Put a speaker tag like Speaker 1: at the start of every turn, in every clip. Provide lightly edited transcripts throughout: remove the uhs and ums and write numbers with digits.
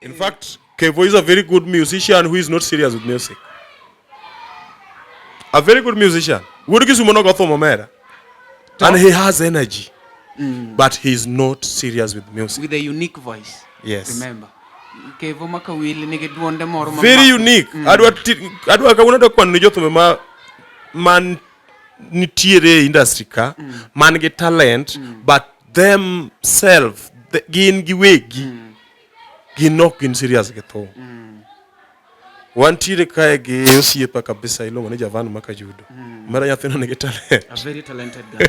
Speaker 1: In fact, Kevo is a very good musician who is not serious with music. A very good musician. Wuod Kisumo nogo thum omera. And he has energy. But he is not serious with music.
Speaker 2: With a unique voice.
Speaker 1: Yes.
Speaker 2: Remember. Kevo Makawili nigi duonde moro ma
Speaker 1: Very unique. Adwa kawuono adwa kwano ni jothumbe ma man nitiere e industry ka man gi talent, but themselves gin giwegi gin ok gin serious gi thum. Wantiere kae gi osiepa kabisa iluongo ni Javan Makajudo. Mara nyathino nigi talent.
Speaker 2: A very talented guy.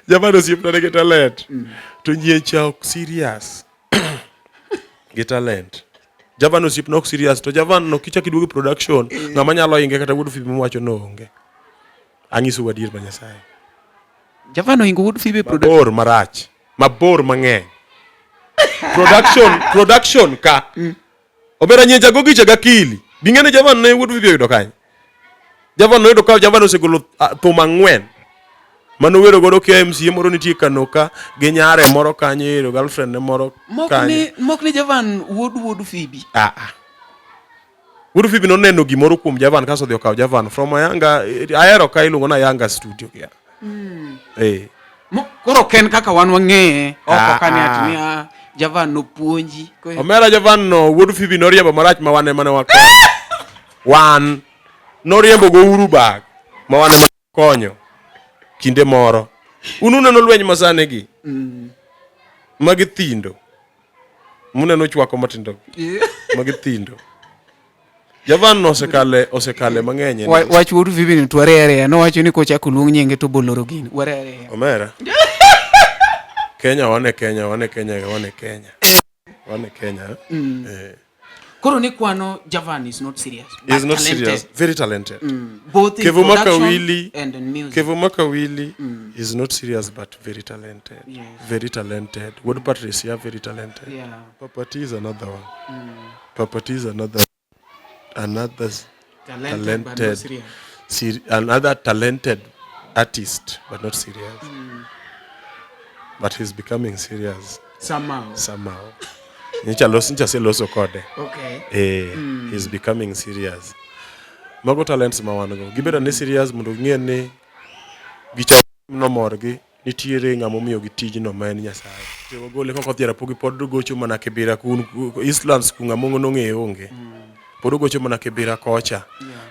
Speaker 1: Javan osiepna nigi talent. To nyiecha ok serious gi talent. Javan osiepna ok serious, to Javan no kichak iduogo e production, ng'ama nyalo hinge kata wuod Fibi mowacho no onge. Anyisou adier ma Nyasaye.
Speaker 2: Javan ohingo wuod Fibi e production.
Speaker 1: Mabor marach. Mabor mang'eny. Production ka. Omera nyecha go gicha gakili. Bing'e ni Javan ne wuod Fibi oyudo kanye? Javan noyudo ka Javan osegolo thum 4. Mano wero godo kia MCA moro nitie Kanoka gi nyare moro kanyo ero, girlfriend ne moro kanyo.
Speaker 2: Mok ni Javan wuod Fibi.
Speaker 1: Ah, ah. Wuod Fibi noneno gimoro kuom Javan kaso odhi okawo Javan from Ayanga, ahero ka iluongo ni Ayanga studio kia. Eh.
Speaker 2: Koro ok en kaka wan wang'eye oko kane ati ni Javan nopuonji.
Speaker 1: Omera Javan no wuod Fibi noriembo marach ma wan ema ne wakonyo. Wan noriembo go Uhuru Bag ma wan ema konyo kinde moro. Un uneno lweny masani gi. Magi thindo. Muneno chwako matindo. Magi thindo. Javan no osekale mang'eny e
Speaker 2: Wach wuod Fibi ni to ware areya. Nowacho ni kochako luong nyinge to boloro gini. Ware areya.
Speaker 1: Omera. Kenya wane Kenya, wane Kenya, wane Kenya. Wane Kenya. Eh.
Speaker 2: Koro ni kwano Javan is not serious.
Speaker 1: He is
Speaker 2: but
Speaker 1: not
Speaker 2: talented.
Speaker 1: serious. Very talented.
Speaker 2: Both in
Speaker 1: Kevo
Speaker 2: production
Speaker 1: Makawili,
Speaker 2: and in music.
Speaker 1: Kevo Makawili is not serious but very talented.
Speaker 2: Yes.
Speaker 1: Very talented. Wuod Patricia very talented. Papa T is another one. Papa T is another
Speaker 2: Talented, but not
Speaker 1: talented
Speaker 2: serious.
Speaker 1: Another talented artist but not serious. But he's becoming serious
Speaker 2: somehow.
Speaker 1: Somehow. Nyicha los nyicha seloso kode. Eh, he's becoming serious. Mago talents ma wan go. Gibedo ni serious mondo ging'e ni gicha nomorgi nitiere ng'ama omiyogi tijno ma en Nyasaye. To wagole koko Jarapogi pod gocho mana Kibera kun Eastlands ku ng'ama nong'eyo onge. Pod ogocho mana Kibera kocha.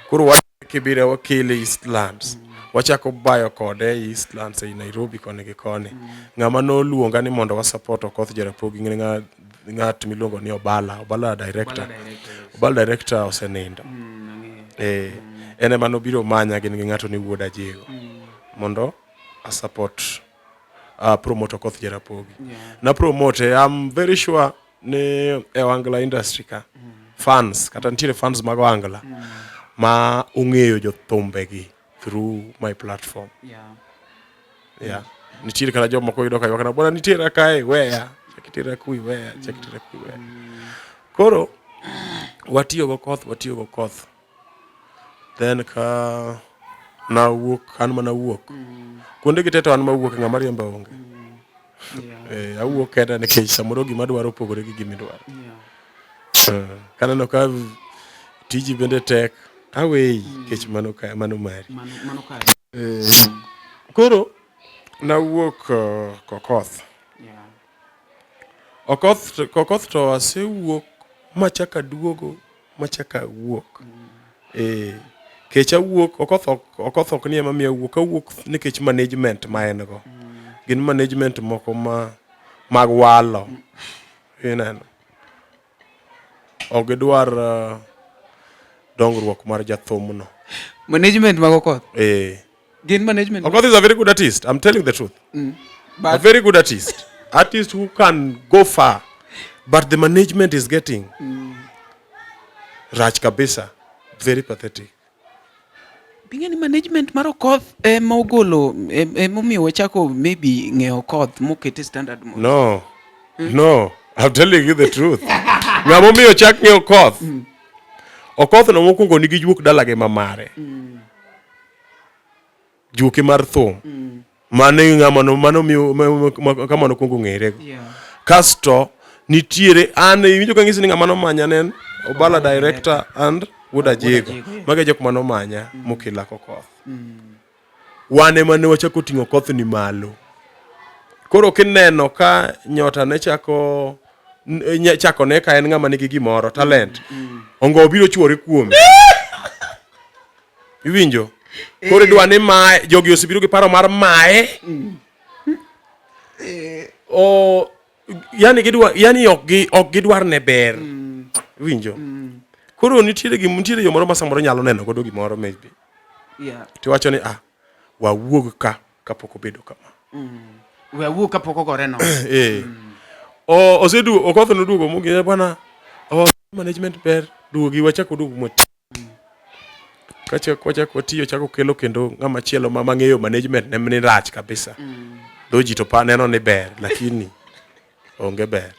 Speaker 1: Koro wa Kibera wakele Eastlands. Wachako bayo kode e Eastlands ei Nairobi koni gi koni. Ng'ama noluonga ni mondo wa support Okoth Jarapogi ng'e ng'at miluongo ni Obala, Obala director.
Speaker 2: Obala director, yes.
Speaker 1: Obala director osenindo.
Speaker 2: Ang'eyo.
Speaker 1: En ema nobiro manya gin gi ng'ato ni wuod Ajigo. Mondo a support promote Okoth Jarapogi. Na promote, I'm very sure ni e Ohangla industry ka fans kata nitiere fans mag Ohangla ma ong'eyo jothumbegi through my platform. Yeah. Nitiere kata jomoko yudo ka ywak na bwana nitiere kae weya, chak itera kui weya, chak itera kui weya. Koro watiyo go Koth, watiyo go Koth. Then ka nawuok, an mana wuok. Kuonde gi te to an mawuok, ng'ama riemba onge. Awuok kenda nikech samoro gima adwaro opogore gi gima idwaro. Kaneno ka tiji bende tek, aweyi nikech mano ka, mano mari.
Speaker 2: Mano kare.
Speaker 1: Koro nawuok Kokoth. Okoth to asewuok machak aduogo machak awuok. Kech awuok, Okoth ok ni ema miyo awuok, awuok nikech management ma en go. Gin management moko ma mag walo. Ineno. Ok gidwar dongruok mar jathumno.
Speaker 2: Management mag Okoth? Gin management?
Speaker 1: Okoth is a very good artist. I'm telling the truth.
Speaker 2: But
Speaker 1: a very good artist. Artist who can go far. But the management is getting rach kabisa. Very pathetic.
Speaker 2: Bing'e ni management mar Okoth ema ogolo, emomiyo wachako maybe ng'eyo Okoth mokete standard mo.
Speaker 1: No. No. I'm telling you the truth. Ng'ama omiyo chak ng'eyo Okoth. Okoth no mokwongo nigi juok dalage ma mare. Juoke mar thum. Mano e ng'ama no, mano miyo, ma, ma, ma, kama nokwongo ng'erego. Kasto Nitiere an iwinjo ka ng'isi ni ng'ama nomanya ne en Obala director and Wuod Ajigo. Mago e jok manomanya mokela Kokoth. Wan ema ne wachako ting'o koth ni malo. Koro kineno ka nyota ne chako chako ne ka en ng'ama nigi gimoro talent. Ongo biro chuore kuome. Iwinjo? Koro idwa ni mae jogi osebiro gi paro mar mae. O yani gidwa yani ok gi ok gidwar ne ber. Iwinjo? Koro nitiere gim nitiere yo moro ma samoro nyalo neno godo gimoro maybe.
Speaker 2: Yeah.
Speaker 1: Tiwacho ni ah wawuog ka kapok obedo kama.
Speaker 2: We awuog kapok ogore no.
Speaker 1: Eh. O oseduogo Okoth noduogo mogi bwana o management ber duogi wachako duogo mwati. Kachako wachako watiyo chako kelo kendo ng'ama chielo ma mang'eyo management ne ni rach kabisa. Dho ji to pa neno ni ber lakini onge ber.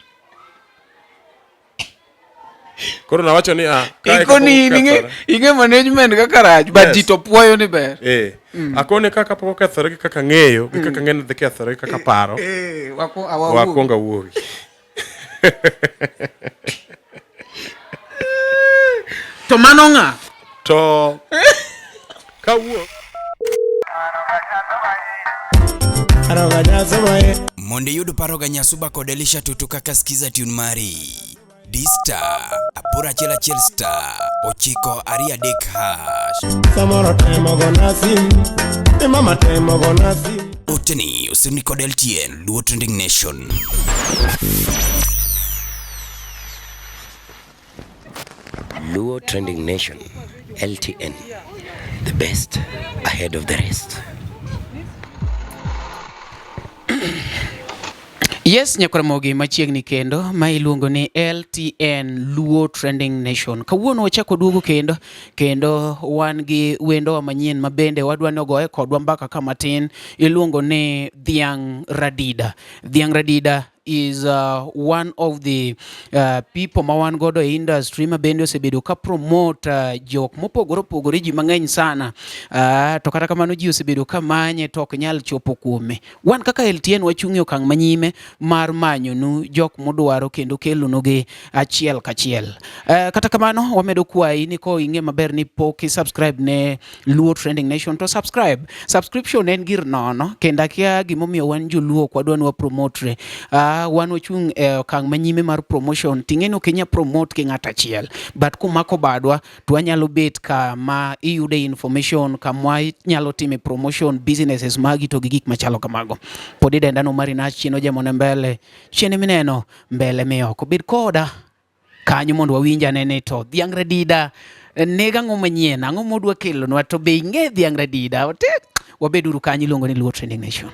Speaker 1: Koro nawacho ni ah kae kapok
Speaker 2: Ikoni ing'e
Speaker 1: okethore.
Speaker 2: ing'e management kaka rach but
Speaker 1: Yes.
Speaker 2: ji to puoyo ni ber.
Speaker 1: Eh. Akone kaka pok okethore gi kaka ng'eyo gi kaka ng'e ni dhi kethore gi kaka paro.
Speaker 2: Eh, wako awawuog.
Speaker 1: Wakwongo awuogi.
Speaker 2: To mano ng'a?
Speaker 1: To kawuok
Speaker 3: Mondo iyud paro ga Nyasuba kod Elisha Tutu kaka skiza tune mari. D star 811 star 923 hash.
Speaker 4: Samoro temo gona sim, ni mama temo gona sim.
Speaker 3: Oteni osirni kod LTN Luo Trending Nation.
Speaker 5: Luo Trending Nation, LTN, the best ahead of the rest.
Speaker 2: Yes, nyakwaramogi machiegni kendo ma iluongo ni LTN Luo Trending Nation. Kawuono wachako duogo kendo kendo wan gi wendowa manyien ma bende wadwa ni ogoye kodwa mbaka ka matin iluongo ni Dhiang' Radida. Dhiang' Radida is one of the people ma wan godo e industry ma bende osebedo ka promote jok mopogore opogore ji mang'eny sana to kata kamano ji osebedo ka manye to ok nyal chopo kuome. Wan kaka LTN wachung' e okang' manyime mar manyonu jok mudwaro kendo kelonugi achiel kachiel. Kata kamano wamedo kwayi ni ko ing'e maber ni pok i subscribe ne Luo Trending Nation to subscribe. Subscription en gir nono kendo akia gimomiyo wan joluo ok wadwa ni wapromotre. Wan wachung' e okang' manyime mar promotion ting'e ni ok inyal promote gi ng'ato achiel but kumako badwa to wanyalo bet kama iyude information kama inyalo time promotion businesses magi to gi gik machalo kamago. Pod idenda no mari nach chien ojamone mbele chien mineno mbele mioko. Bed koda kanyo mondo wawinj ane ni to dhiang' Radida nega ang'o manyien, ang'o modwa kelonwa to be ing'e dhiang' Radida otek. Wabeduru kanyo iluongo ni Luo Trending Nation.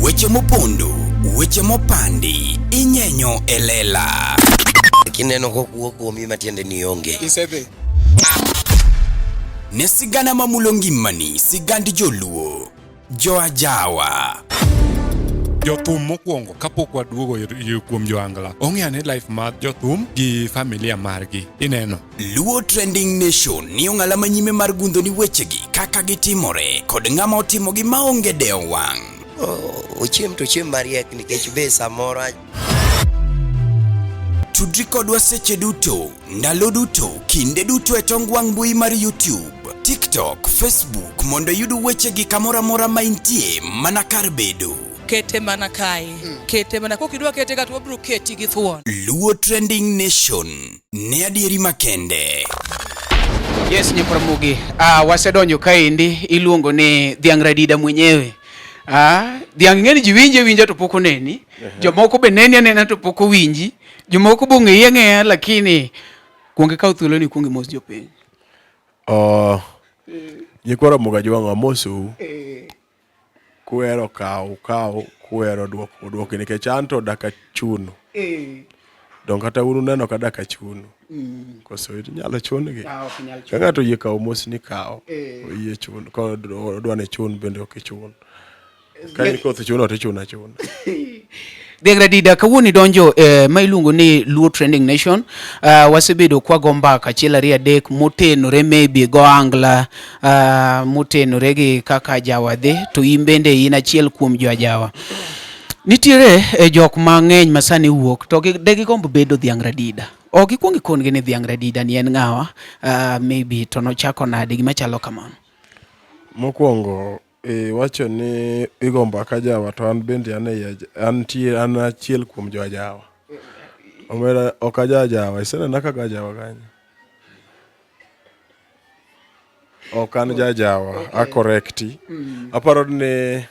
Speaker 3: Weche mopondo, weche mopandi, inyenyo e lela.
Speaker 5: Kineno kokuo kuomi matiende ni onge.
Speaker 4: Isedhi.
Speaker 3: Ne sigana mamulo ngimani, sigand joluo. Joajawa.
Speaker 6: Jothum mokwongo kapok waduogo kuom joangla ong'e ane life mar jothum gi familia margi ineno.
Speaker 3: Luo Trending Nation ni ong'ala manyime mar gundho ni wechegi kaka gitimore kod ng'ama otimogi maonge dewo wang'.
Speaker 5: Ochiem to ochiem mariek nikech be samoro
Speaker 3: Tudri kodwa seche duto, ndalo duto, kinde duto e tong wang' mbui mar YouTube, TikTok, Facebook mondo iyud wechegi kamoro amora ma intie mana kar bedo.
Speaker 7: Kete mana kae. Kete mana kok idwa kete ka to wabiro keti gi thuon.
Speaker 3: Luo Trending Nation ne adieri makende.
Speaker 2: Yes, nyakwaramogi. Wasedonjo kaendi iluongo ni dhiang' Radida mwenyewe. Dhiang' ing'e ni ji winje winja to pok oneni. Jomoko be neni anena to pok owinji. Jomoko be ong'eyi ang'eya lakini kuong ikaw thuolo ni kuong imos jopiny.
Speaker 1: Nyikwa Ramogi Ajwang' amosou. Kuhero kaw ukaw, kuhero duoko uduoki nikech an to dak achunu. Dong kata un uneno ka dak achunu. Koso inyalo chun gi. Ka ng'ato oyie kawo mos ni kaw. Oyie chun, ka odwa ni chun bende ok ichun. Ka in koth chuno to ichuno achuna.
Speaker 2: Dhiang' Radida, kawuono idonjo ma iluongo ni Luo Trending Nation. Wasebedo kwago mbaka achiel ariyo adek motenore maybe go angla motenore gi kaka ajawa dhi, to in bende in achiel kuom jo ajawa. Nitiere jok mang'eny ma sani wuok to de gigomb bedo Dhiang' Radida. Ok gikwong ikon gi ni Dhiang' Radida ni en ng'awa, maybe to nochako nade, gima chalo kamano.
Speaker 1: Mokwongo iwacho ni igombo akajawa to an bende an ei antie an achiel kuom jo ajawa. Omera ok aja ajawa, isenena kaka ajawa kanyo? Ok an ja ajawa, a correcti. Aparo ni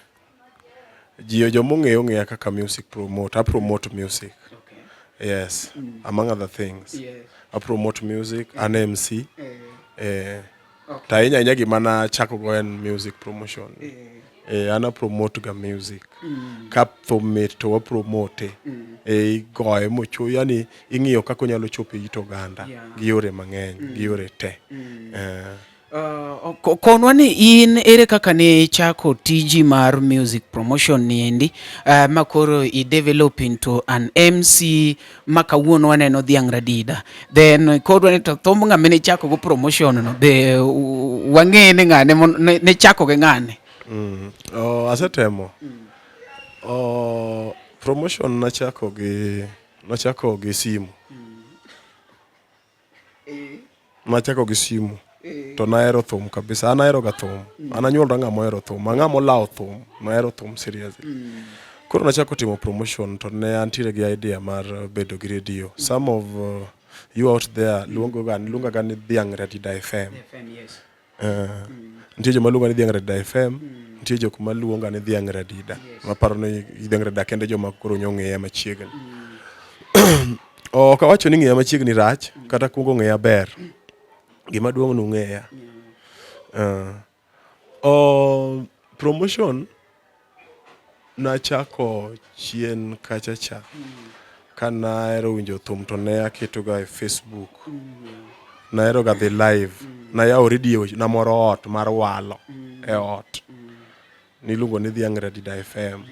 Speaker 1: ji joma ong'eya ong'eya kaka music promoter, I promote music. Yes, among other things. I promote music, an MC. Eh, to ahinya ahinya gima nachako go en music promotion. Eh, an a promote ga music. Ka thum mit to wa promote. Eh, igoye mocho, yani ing'iyo kaka onyalo chopo e it oganda gi yore mang'eny, gi yore te. Eh,
Speaker 2: Konwa ni in ere kaka ne ichako tiji mar music promotion ni endi ma koro i develop into an MC ma kawuono waneno Dhiang' Radida. Then kodwa ni to thumb ng'ama ne ichako go promotion no be wang'e ni ng'ane ne chako gi ng'ane.
Speaker 1: Oh, asetemo. Oh, promotion nachako gi simu. Nachako gi simu. To nahero thum kabisa. An ahero ga thum. An anyuolra ng'ama ohero thum. Ang'ama olawo thum. Nahero thum seriously. Koro nachako timo promotion to ne antiere gi idea mar bedo gi radio. Some of you out there luongo ga luonga ga ni Dhiang' Radida FM. Nitie joma luonga ni Dhiang' Radida FM, nitie jok ma luonga ni Dhiang' Radida. Maparo ni Dhiang' Radida kende joma koro nyong'eya machiegni. Ok awacho ni ng'eya machiegni rach, kata kuongo ng'eya ber. Gima duong' ni ung'eya. Promotion nachako chien kacha cha. Ka nahero winjo thum to ne aketo ga e Facebook. Nahero ga dhi live. Nayawo radio na moro ot mar walo e ot. Niluongo ni Dhiang' Radida FM.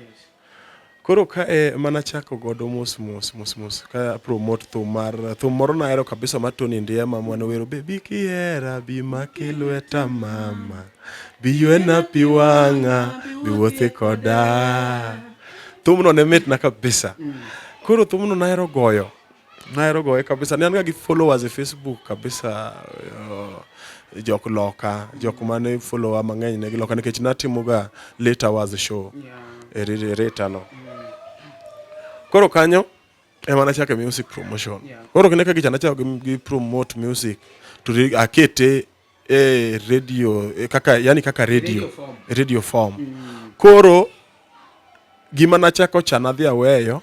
Speaker 1: Koro ka e mana chako godo mos mos mos mos ka promote thum mar thum moro nahero kabisa mar Tony Ndiema mane wero baby kihera bi maki lweta mama bi ywena pi wang'a bi wuothi koda. Thumno ne mitna kabisa. Koro thumno nahero goyo. Nahero goye kabisa. Ne an ga gi followers e Facebook kabisa. Jok loka, jok mane follower mang'eny ne giloka nikech natimo ga late hours show. E reta no. Koro kanyo ema nachake music promotion. Koro kine ka gicha nachako gi promote music to akete e radio kaka yani kaka radio radio form. Koro gima nachako cha nadhi aweyo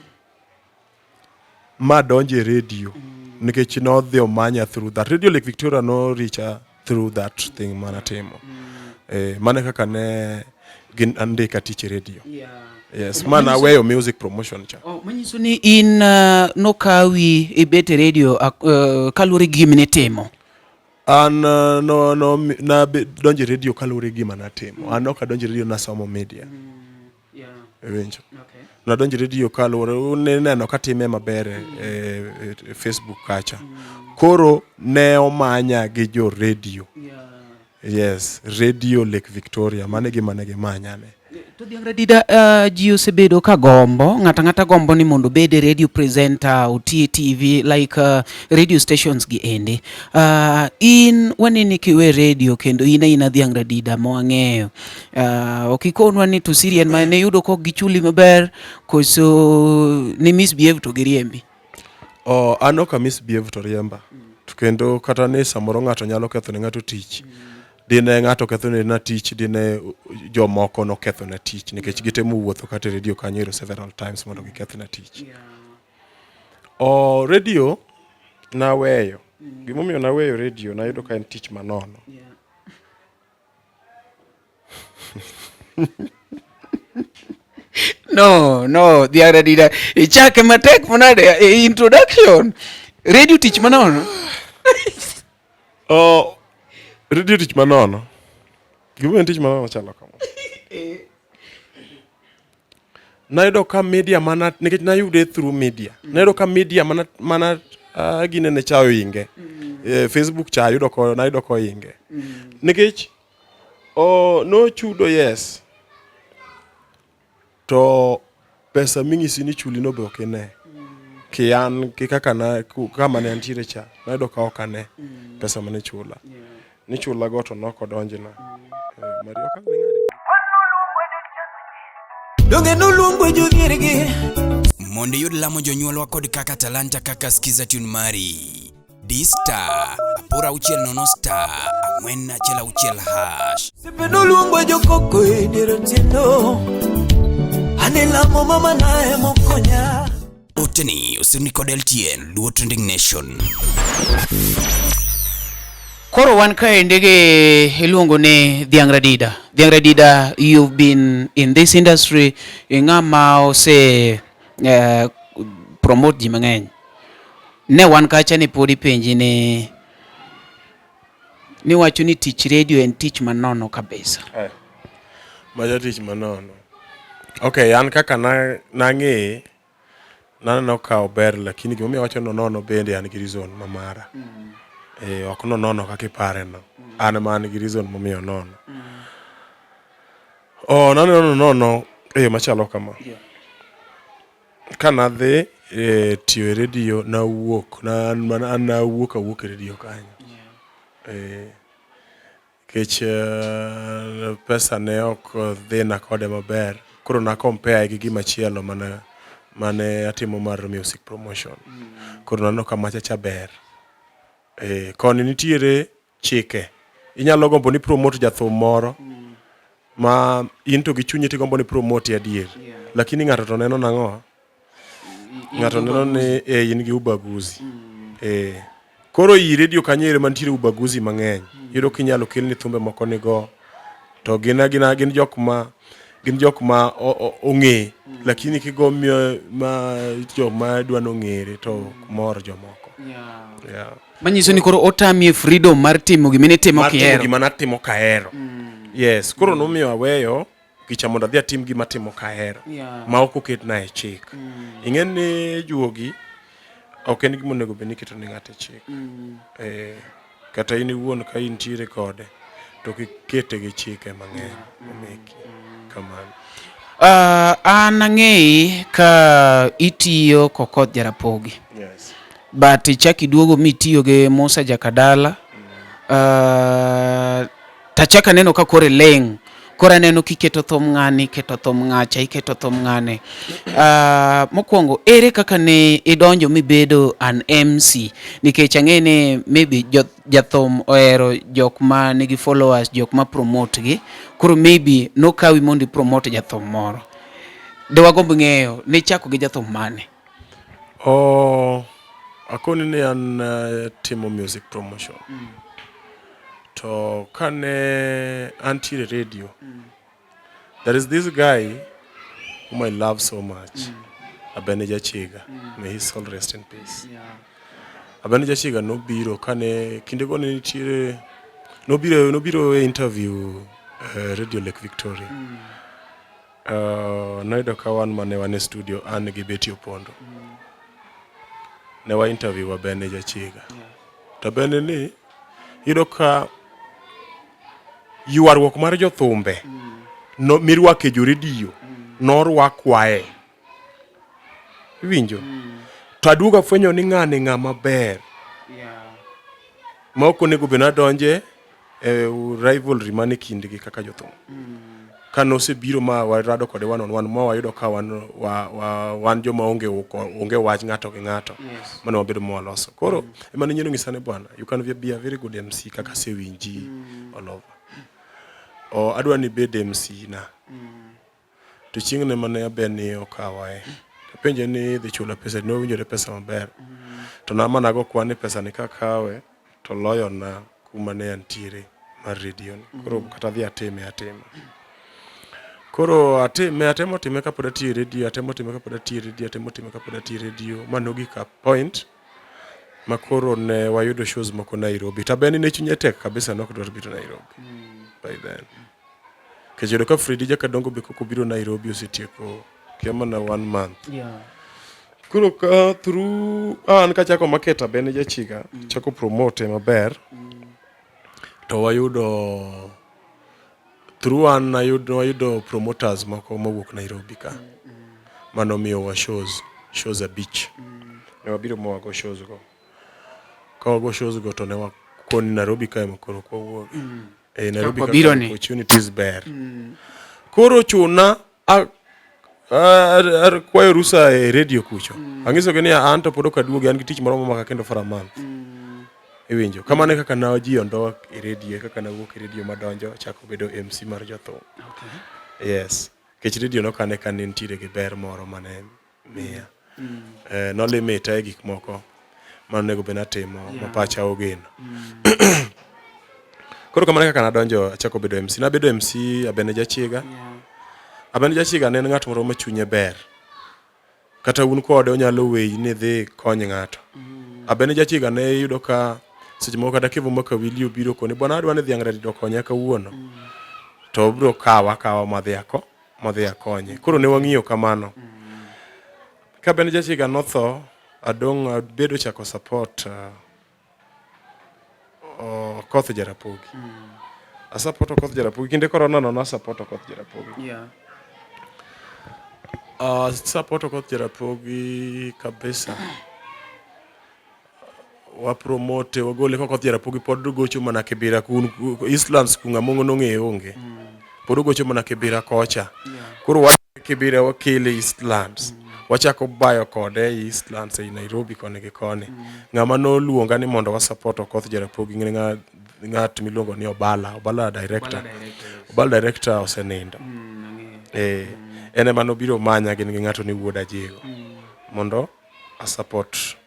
Speaker 1: ma donje radio nikech nodhi omanya through that radio. Lake Victoria no reacha through that thing manatimo. Mane kaka ne gin andika tich e radio. Yes, mana aweyo music promotion cha.
Speaker 2: Oh, manyiso ni in nokawi ibet e radio kaluwore gi gima nitimo.
Speaker 1: An no, no, na donjo e radio kaluwore gi gima natimo. An ok adonjo e radio, nasomo media. Iwinjo? Nadonjo e radio kaluwore ne neno katime maber e Facebook kacha. Koro ne omanya gi jo radio. Yes, Radio Lake Victoria, mano e gima ne gimanya ne.
Speaker 2: To Dhiang' Radida, ji osebedo ka gombo, ng'ato ang'ata gombo ni mondo obed e radio presenter, oti e TV, like radio stations gi endi. In waneni kiwe radio kendo in aina Dhiang' Radida mwang'eyo. Ok ikonwa ni to Syrian ma ne yudo kok gichuli maber koso ni misbehave to giriembi?
Speaker 1: Oh, an ok a misbehave to riemba. To kendo kata ni samoro ng'ato nyalo ketho ne ng'ato tich. Dine ng'ato ketho ne na tich, dine jomoko noketho na tich nikech gitemo wuotho kata e radio kanyo ero several times mondo giketh na tich. Oh, radio naweyo. Gimomiyo naweyo radio, nayudo ka en tich manono.
Speaker 2: No, Dhiang' Radida, ichake matek manade e introduction. Radio tich manono.
Speaker 1: Oh, radio tich manono. Gimomiyo en tich manono chalo kama. Nayudo ka media mana nikech nayude through media. Nayudo ka media mana mana ginene cha oinge. Facebook cha ayudo ko nayudo koinge. Nikech o nochudo yes. To pesa ming'isi ni chuli no be ok ine. Ki an ki kaka na kama ne antiere cha nayudo ka ok ane pesa mane chula. Nichula go to nok odonjna. Mario ok ang' ne ng'adi.
Speaker 8: Donge noluongo jodhiergi
Speaker 3: Mondo iyud lamo jonyuolwa kod kaka talanta kaka skiza tune mari. D star 860 star 416 hash.
Speaker 8: Sepe noluongo jokoko e dier otieno Ane lamo mama nae mokonya
Speaker 3: Oteni osirni kod LTN Luo Trending Nation.
Speaker 2: Koro wan kaendi gi iluongo ni Dhiang' Radida. Dhiang' Radida, you've been in this industry, ing'ama ose promote ji mang'eny. Ne wan kacha ni pod ipenji ni niwacho ni tich radio en tich manono kabisa.
Speaker 1: Macha tich manono. Okay, an kaka nang'eye naneno ka ober lakini gimomiyo awacho ni onono bende an gi reason ma mara. Ok nonono kaka ipare no. An ma an gi reason momiyo onono. Oh, naneno nonono e yo machalo kama. Kanadhi e tiyo e redio nawuok na an mana an nawuok awuok e redio kanyo. Nikech pesa ne ok dhina kode maber. Koro na compare gi gimachielo mane mane atimo mar music promotion. Koro naneno ka macha cha ber. Koni nitiere chike. Inyalo gombo ni promote jathum moro ma in to gi chunyi tigombo ni promote adier. Lakini ng'ato to neno nang'o? Ng'ato neno ni in gi ubaguzi. Koro i redio kanyo ere mantiere ubaguzi mang'eny. Iyudo kinyalo kelni thumbe moko nigo to gin agina gin jok ma gin jok ma ong'e lakini kigo ma jok ma dwa nong'ere to mor jomoko. Yeah.
Speaker 2: Manyiso ni koro otamie freedom mar timo gima nitimo
Speaker 1: Mar timo
Speaker 2: kihero.
Speaker 1: gima natimo kahero. Yes, koro nomiyo aweyo gicha mondo adhi atim gima atimo kahero ma ok oketna e chik. Ing'e ni juogi ok en gima onego bed ni iketo ne ng'ato e chik. Kata in iwuon ka intiere kode to kik kete gi chike mang'eny momeki. Kamano.
Speaker 2: An ang'eyi ka itiyo Kokoth Jarapogi.
Speaker 1: Yes.
Speaker 2: But ichak iduogo mitiyo gi Musa Jakadala. Tachak aneno ka koro iling'. Koro aneno kiketo thum ng'ani, iketo thum ng'acha, iketo thum ng'ane. Mokwongo, ere kaka ne idonjo mibedo an MC? Nikech ang'e ni maybe jathum ohero jok ma nigi followers, jok ma promote gi. Koro maybe nokawi mondo ipromote jathum moro. De wagomb ng'eyo, nichako gi jathum mane?
Speaker 1: Oh, akoni ni an timo music promotion. To kane antiere radio, there is this guy whom I love so much, Abeni Jachiga. May his soul rest in peace. Abeni Jachiga nobiro kane kindego ne nitiere nobiro e interview Radio Lake Victoria. Noyudo ka wan mane wan e studio an gi Betty Opondo. Ne wa interview Abeni Jachiga. To Abeni ni iyudo ka ywaruok mar jothumbe no, mirwako e joredio norwakwae. Iwinjo? To aduogo afwenyo ni ng'ani ng'ama ber ma ok onego bed nadonje e rivalry man e kindgi kaka jothum. Ka nosebiro ma warado kode one on one ma wayudo ka wan, wa, wa, wan joma onge, onge wach ng'ato gi ng'ato. Mane wabedo ma waloso. Koro ema ne nyieno ng'isa ni bwana, you can be a very good MC kaka asewinji all over. O, adwa ni ibed MC na. To chieng' ne mane Abeni okawae. Apenje ni idhi chula pesa, ne owinjore pesa maber. To namana go kwan ni pesa ni kakawe to loyo na kuma ne antiere mar radio ni. Koro kata adhi atime atima. Koro atime, atemo time kapod atiyo e radio, atemo time kapod atiyo e radio, atemo time kapod atiyo e radio, ma nogik a point ma koro ne wayudo shows moko Nairobi. To Abeni ne chunye tek kabisa, ne ok dwar biro Nairobi by then. Nikech yudo ka Fredi Jakadongo be kok obiro Nairobi osetieko Kia mana one month.
Speaker 2: Yeah.
Speaker 1: Koro ka through an kachako market Abene Jachiga, chako promote maber. To wayudo through an nayudo wayudo promoters moko mowuok Nairobi ka. Manomiyowa shows, shows abich. Ne wabiro ma wago shows go. Ka wago shows go to ne wakoni Nairobi ka ema koro ok wawuogi. Eh, Nairobi
Speaker 2: Kaka wabiro
Speaker 1: kaka
Speaker 2: ni.
Speaker 1: opportunities ber. Koro chuna kwayo rusa e radio kucho. Ang'isogi ni an to pod ok aduogi, an gi tich moro momaka kendo for a month. Iwinjo? Kamano e kaka ne ji ondowa e radio, e kaka nawuok e radio madonjo achako bedo MC mar jothum.
Speaker 2: Okay.
Speaker 1: Yes. Nikech radio nokane ka ne nitiere gi ber moro mane miya. Eh, nolimita e gik moko manonego bed natimo ma pacha ogeno. Koro kamano e kaka nadonjo achako bedo MC. Nabedo MC Abene Jachiga.
Speaker 2: Yeah.
Speaker 1: Abene Jachiga ne en ng'at moro ma chunye ber. Kata un kode onyalo weyi ni idhi kony ng'ato. Abene Jachiga ne iyudo ka seche moko kata Kevo Makawili obiro koni bwana adwa ni dhiang' redi okonya kawuono. To obiro kawa akawa madhi ako madhi akonye. Koro ne wang'iyo kamano. Ka Abene Jachiga notho, adong' abedo chako support Okoth Jarapogi. Asupport Okoth Jarapogi. Kinde corona no nasupport Okoth Jarapogi.
Speaker 2: Yeah.
Speaker 1: Support Okoth Jarapogi kabisa. Wapromote, wagole ka Okoth Jarapogi pod gocho mana Kibera kun Eastlands ku ng'ama nong'eyo onge. Pod ogocho mana Kibera kocha. Koro wa Kibera wakele Eastlands. Wachako bayo kode e Eastlands ei Nairobi koni gi koni. Ng'ama noluonga ni mondo wasupport Okoth Jarapogi ng'e ng'at miluongo ni Obala, Obala director. Obala director osenindo. Eh, en ema nobiro manya gin gi ng'ato ni wuod Ajigo. Mondo a support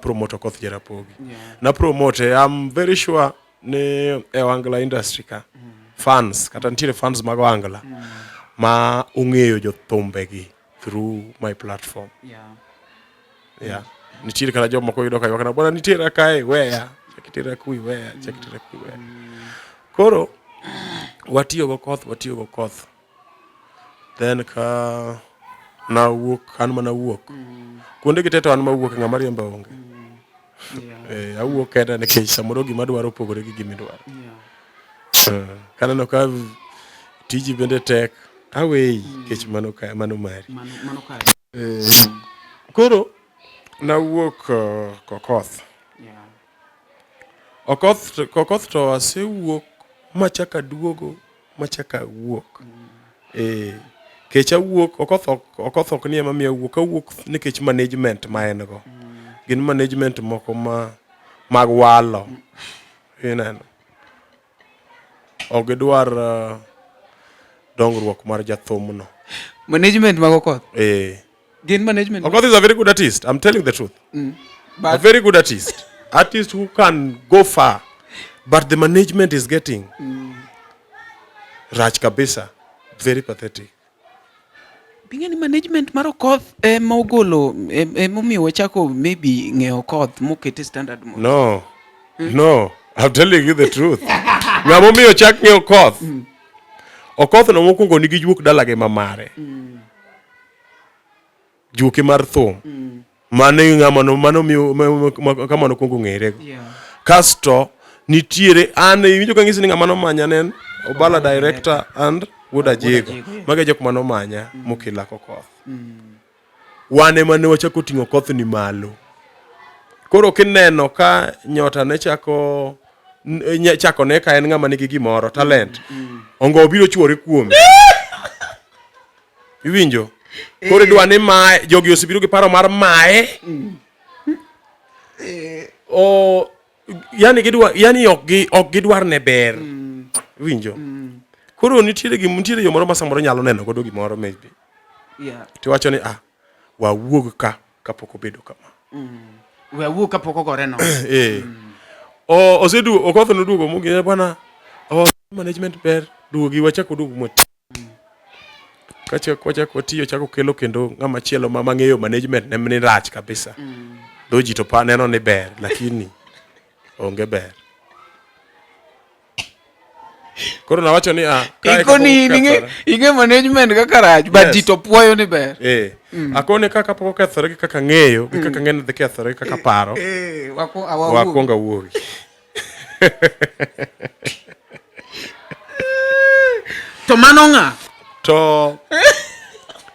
Speaker 1: promote Okoth Jarapogi. Na promote, I'm very sure ni e Ohangla industry ka fans kata nitiere fans mag Ohangla ma ong'eyo jothumbegi through my platform.
Speaker 2: Yeah.
Speaker 1: Yeah. Nitiere kata jomoko yudo ka ywak na bwana nitiere kae weya, chak itera kui weya, chak itera kui weya. Koro watiyo go koth, watiyo go koth. Then ka nawuok, an mana wuok. Kuonde gi te to an mawuok ng'ama riemba onge.
Speaker 2: Yeah.
Speaker 1: Eh, awuok kenda nikech samoro gima adwaro opogore gi gima idwaro.
Speaker 2: Yeah.
Speaker 1: Kaneno ka tiji bende tek, aweyi nikech mano ka, mano mari.
Speaker 2: Mano mano kare.
Speaker 1: Koro nawuok Kokoth.
Speaker 2: Yeah.
Speaker 1: Okoth Kokoth to asewuok machak aduogo machak awuok. Eh, kech awuok Okoth ok Okoth ok ni ema miyo awuok, awuok nikech management ma en go. Gin management moko ma mag walo. Ineno. Ok gidwar dongruok mar jathumno.
Speaker 2: Management mag Okoth?
Speaker 1: Eh.
Speaker 2: Gin management.
Speaker 1: Okoth is a very good artist. I'm telling the truth. A
Speaker 2: But
Speaker 1: very good artist. Artist who can go far. But the management is getting rach kabisa. Very pathetic.
Speaker 2: Bing'e ni management mar Okoth ema ogolo emomiyo wachako maybe ng'eyo Okoth mokete standard mo.
Speaker 1: No. No. I'm telling you the truth. Ng'ama omiyo chak ng'eyo Okoth. Okoth no mokwongo nigi juok dalagi ma mare. Juoke mar thum. Mano e ng'ama no mano miyo kama nokwongo ng'ere go.
Speaker 2: Yeah.
Speaker 1: Kasto nitiere an iwinjo ka ng'isi ni ng'ama nomanya ne en Obala director and Wuod Ajigo.
Speaker 2: Ajigo, yeah.
Speaker 1: Mago e jok manomanya mokela Kokoth. Wan ema ne wachako ting'o Okoth ni malo. Koro kineno ka nyota ne chako chako ne ka en ng'ama nigi gimoro talent. Ongo biro chuore kuome. Iwinjo? Koro idwa ni mae jogi osebiro gi paro mar mae. O yani gidwa yani ok gi ok gidwar ne ber. Iwinjo? Koro nitiere gim nitiere yo moro ma samoro nyalo neno godo gimoro maybe.
Speaker 2: Yeah.
Speaker 1: Tiwacho ni ah wawuog ka kapok obedo kama.
Speaker 2: We awuog kapok ogore no.
Speaker 1: Eh. O osedu Okoth noduogo mogine bwana o management ber duogi wachak oduog mwati. Kachak wachak watiyo chako kelo kendo ng'ama chielo ma mang'eyo management ne ni rach kabisa. Dho ji to pa neno ni ber lakini onge ber. Koro nawacho ni ah, kae
Speaker 2: Ikoni
Speaker 1: kapok
Speaker 2: ing'e
Speaker 1: okethore.
Speaker 2: ing'e management kaka rach but
Speaker 1: Yes.
Speaker 2: ji to puoyo ni ber.
Speaker 1: Eh. Akone kaka pok okethore gi kaka ng'eyo, gi kaka ng'e ni dhi kethore gi kaka paro.
Speaker 2: Eh, wako awawuog.
Speaker 1: Wakwongo awuogi.
Speaker 2: To mano ng'a?
Speaker 1: To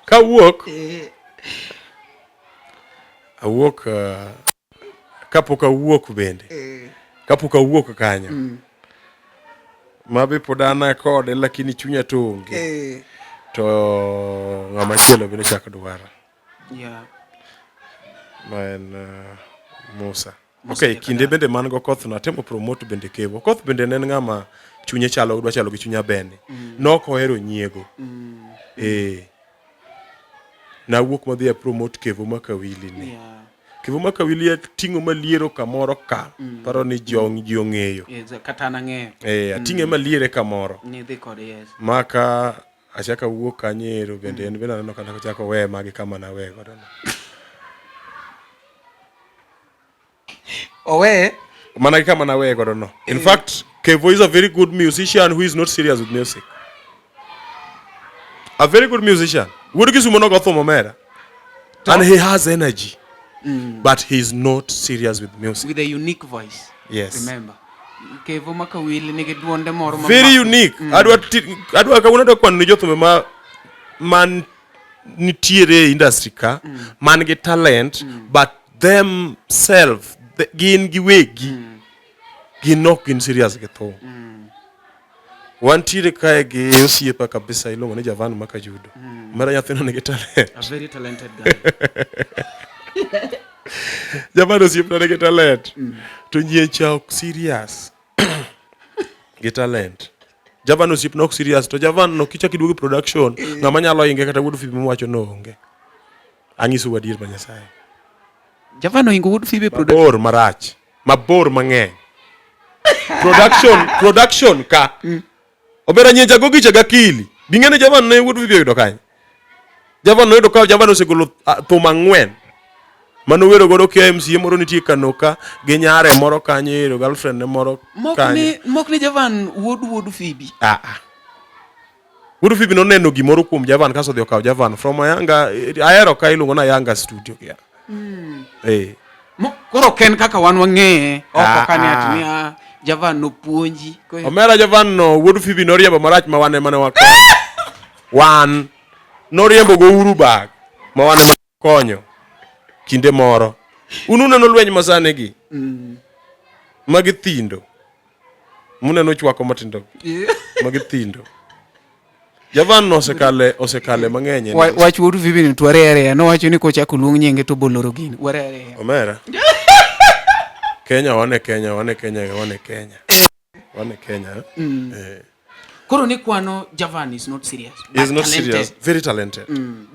Speaker 1: kawuok awuok kapok awuok bende kapok awuok kanyo mabe pod an kode lakini chunya to onge to ng'ama chielo bende chako dwara ma en Musa. Okay, kinde bende man go koth no atemo promote bende Kevo. Koth bende ne en ng'ama chunye chalo dwa chalo gi chuny Abeni. Nok ohero nyiego. Eh. Nawuok madhi a promote Kevo Makawili ni. Kevo Makawili ating'o maliero kamoro ka. Paro ni ji ong'eyo.
Speaker 2: Kata an ang'eyo.
Speaker 1: Eh, ating'e maliere kamoro.
Speaker 2: Nidhi kode, yes.
Speaker 1: Maka achako awuok kanyo ero bende en bende aneno kana kochako weye magi kama naweye godo no.
Speaker 2: Oweye?
Speaker 1: Mana gi kama naweye godo no. In fact, Kevo is a very good musician who is not serious with music. A very good musician. Wuod Kisumo nogo thum omera. And he has energy. But he is not serious with music.
Speaker 2: With a unique voice.
Speaker 1: Yes.
Speaker 2: Remember. Kevo Makawili nigi duonde moro ma
Speaker 1: Very unique. Adwa kawuono adwa kwano ni jothumbe ma man nitiere e industry ka man gi talent but themself gin giwegi gin ok gin serious gi thum. Wantiere kae gi osiepa kabisa iluongo ni Javan Makajudo. Mara nyathino nigi talent.
Speaker 2: A very talented guy.
Speaker 1: Javan osiepna nigi talent. To nyiecha ok serious gi talent. Javan osiepna ok serious to Javan no kichak iduogo e production ng'ama nyalo inge kata wuod Fibi mowacho no onge. Anyisou adier ma Nyasaye.
Speaker 2: Javan oingo wuod Fibi e production.
Speaker 1: Mabor marach. Mabor mang'eny. Production, production ka. Obera nyenja go gicha gakili. Bing'e ni Javan ne wuod Fibi oyudo kanye? Javan noyudo ka Javan osegolo thum ang'wen. Mano wero godo kia MCA moro nitie Kanoka gi nyare moro kanyo ero girlfriend ne moro
Speaker 2: kanyo. Mok ni Javan wuod wuod Fibi.
Speaker 1: Ah, ah. Wuod Fibi noneno gimoro kuom Javan kaso odhi okawo Javan from Ayanga ahero ka iluongo ni Ayanga studio kia. Eh.
Speaker 2: Koro ok en kaka wan wang'eye oko
Speaker 1: Ah,
Speaker 2: kane
Speaker 1: ah.
Speaker 2: ati ni ah, Javan nopuonji.
Speaker 1: Omera Javan no wuod Fibi noriembo marach ma wan ema ne wakonyo. Wan noriembo go Uhuru Bag ma wan ema konyo kinde moro. Un uneno lweny masani gi. Magi thindo. Muneno chwako matindo. Magi thindo. Javan no osekale osekale mang'eny. en
Speaker 2: Wach wuod Fibi ni to ware areya. Nowacho ni kochako luong nyinge to boloro gini. Ware areya.
Speaker 1: Omera. Kenya wane Kenya wane Kenya wane Kenya. Wane Kenya. Eh.
Speaker 2: Koro ni kwano Javan is not serious.
Speaker 1: He is
Speaker 2: but
Speaker 1: not
Speaker 2: talented.
Speaker 1: serious. Very talented.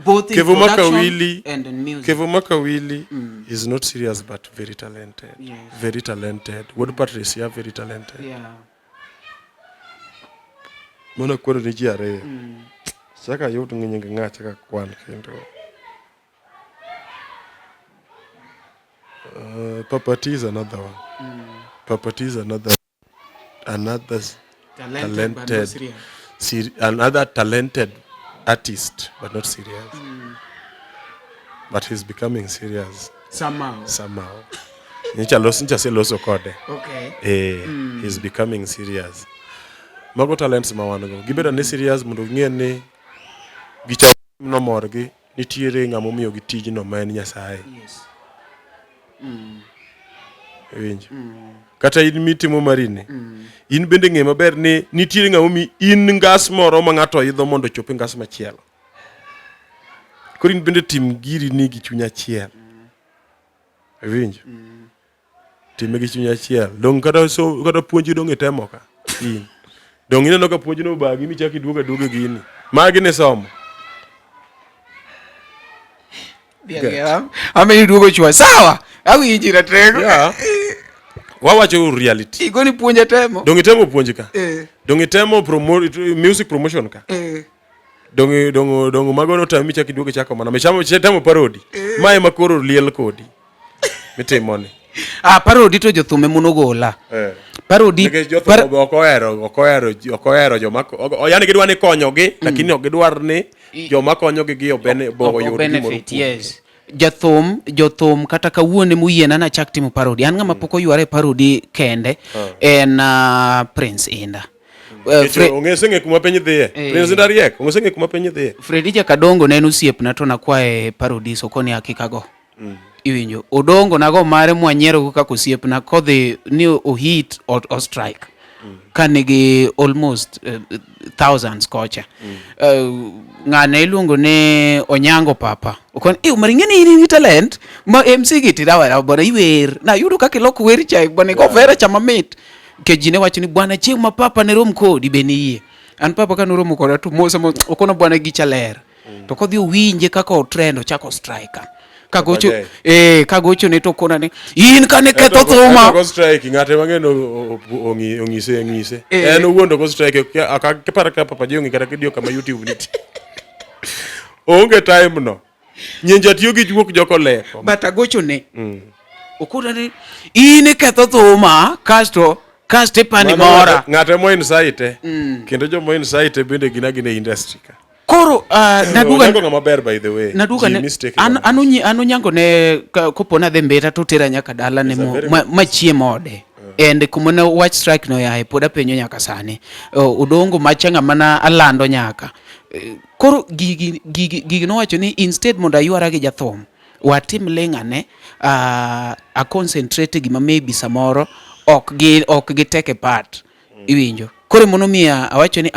Speaker 2: Both in
Speaker 1: Kevo
Speaker 2: production
Speaker 1: Makawili
Speaker 2: and in music.
Speaker 1: Kevo Makawili is not serious but very talented.
Speaker 2: Yes.
Speaker 1: Very talented. Wuod Patricia very talented. Mano kwano ni ji ariyo. Chaka ayud nying ng'a chaka kwan kendo. Papa T is another one. Papa T is another
Speaker 2: Talented, but not
Speaker 1: talented
Speaker 2: serious.
Speaker 1: Another talented artist but not serious. But he's becoming serious
Speaker 2: Somehow.
Speaker 1: somehow. Nyicha los nyicha aseloso kode.
Speaker 2: Okay.
Speaker 1: Eh, he's becoming serious. Mago talents ma wan go. Gibedo ni serious mondo ging'e ni gicha nomorgi nitiere ng'ama omiyogi tijno ma en Nyasaye. Iwinjo? Kata in mitimo marini. In bende ng'e maber ni nitiere ng'ama omi in ngas moro ma ng'ato idho mondo ochop e ngas machielo. Koro in bende tim giri ni gi chuny achiel. Iwinjo? Time gi chuny achiel. Dong' kata so kata puonj dong' itemo ka. In. Dong' ineno ka puonj no obagi michako iduogo aduoga e gini. Magi ni somo.
Speaker 2: Ame iduogo chwa. Sawa. Awinji ratego.
Speaker 1: Yeah. Wawacho reality.
Speaker 2: Igoni puonj atemo.
Speaker 1: Dong' itemo puonj ka.
Speaker 2: Eh.
Speaker 1: Dong' itemo music promotion ka.
Speaker 2: Eh.
Speaker 1: Dong' dong' dong' mago notami michako iduogo ichako mana. Michamo temo parody. Ma ema koro liel kodi. Mitimo ni.
Speaker 2: Ah, parody to jothum ema nogola.
Speaker 1: Eh.
Speaker 2: Parody
Speaker 1: Nikech jothum be ok ohero ok ohero ok ohero joma yani gidwa ni konyogi lakini ok gidwar ni joma konyogi gi obene bo
Speaker 2: Ok
Speaker 1: oyud gimoro
Speaker 2: benefit,
Speaker 1: kuomgi.
Speaker 2: yes. Jathum, jothum kata kawuono emoyiena nachak timo parody. An ng'ama pok oyware e parody kende en Prince Indah.
Speaker 1: Nikech ong'e kuma piny dhiye. Prince Indah riek, ong'e kuma piny dhiye.
Speaker 2: Fredi Jakadongo ne en osiepna to nakwaye parody so koni akik ago. Iwinjo. Odongo nago mare mwanyiero kaka osiepna kodhi ni ohit o, o strike. Ka nigi almost thousands kocha. Ng'ane iluongo ni Onyango Papa. Okon, "Eh, Omar ing'e ni in gi talent ma MC gi tirawa bwana iwer. Nayudo kaka iloko wer cha bwana igo vera cha mamit." Nikech ji ne wacho ni bwana chieng' ma papa ne rom kodi be niyie. An papa ka noromo koda to mosa mo okona bwana gicha ler. To kodhi owinje kaka otrend ochako striker. Kagocho
Speaker 1: Okej.
Speaker 2: kagocho ne to okona ni in kane ketho thuma.
Speaker 1: Go strike ng'ate mang'eny ong'ise ong'ise. En owuon to go strike kiparo ka Papa J ong'i kata kidiyo kama YouTube nitie. Oonge time no. Nyenja tiyo gi juok joko leko.
Speaker 2: But agocho ne. Okona ni in iketho thuma kasto kasto ipani mora.
Speaker 1: Ng'ate mo insight. Kendo jomo insight bende gin agina e industry ka.
Speaker 2: Koro naduga
Speaker 1: Onyango ng'ama ber by the way.
Speaker 2: naduga
Speaker 1: Ji
Speaker 2: ne
Speaker 1: mistake
Speaker 2: an
Speaker 1: ng'ama-
Speaker 2: an onyi an onyango ne kopo nadhi Mbita to tera nyaka dala ne
Speaker 1: It's a very
Speaker 2: ma machiem ode. And kuma ne wach strike no yae pod apenjo nyaka sani. Odongo macha ng'ama na alando nyaka. Koro gigi gigi gigi nowacho ni instead mondo aywara gi jathum watim ling' ane a concentrate gima maybe samoro ok gi ok gi take part. Iwinjo. Koro emono miya awacho ni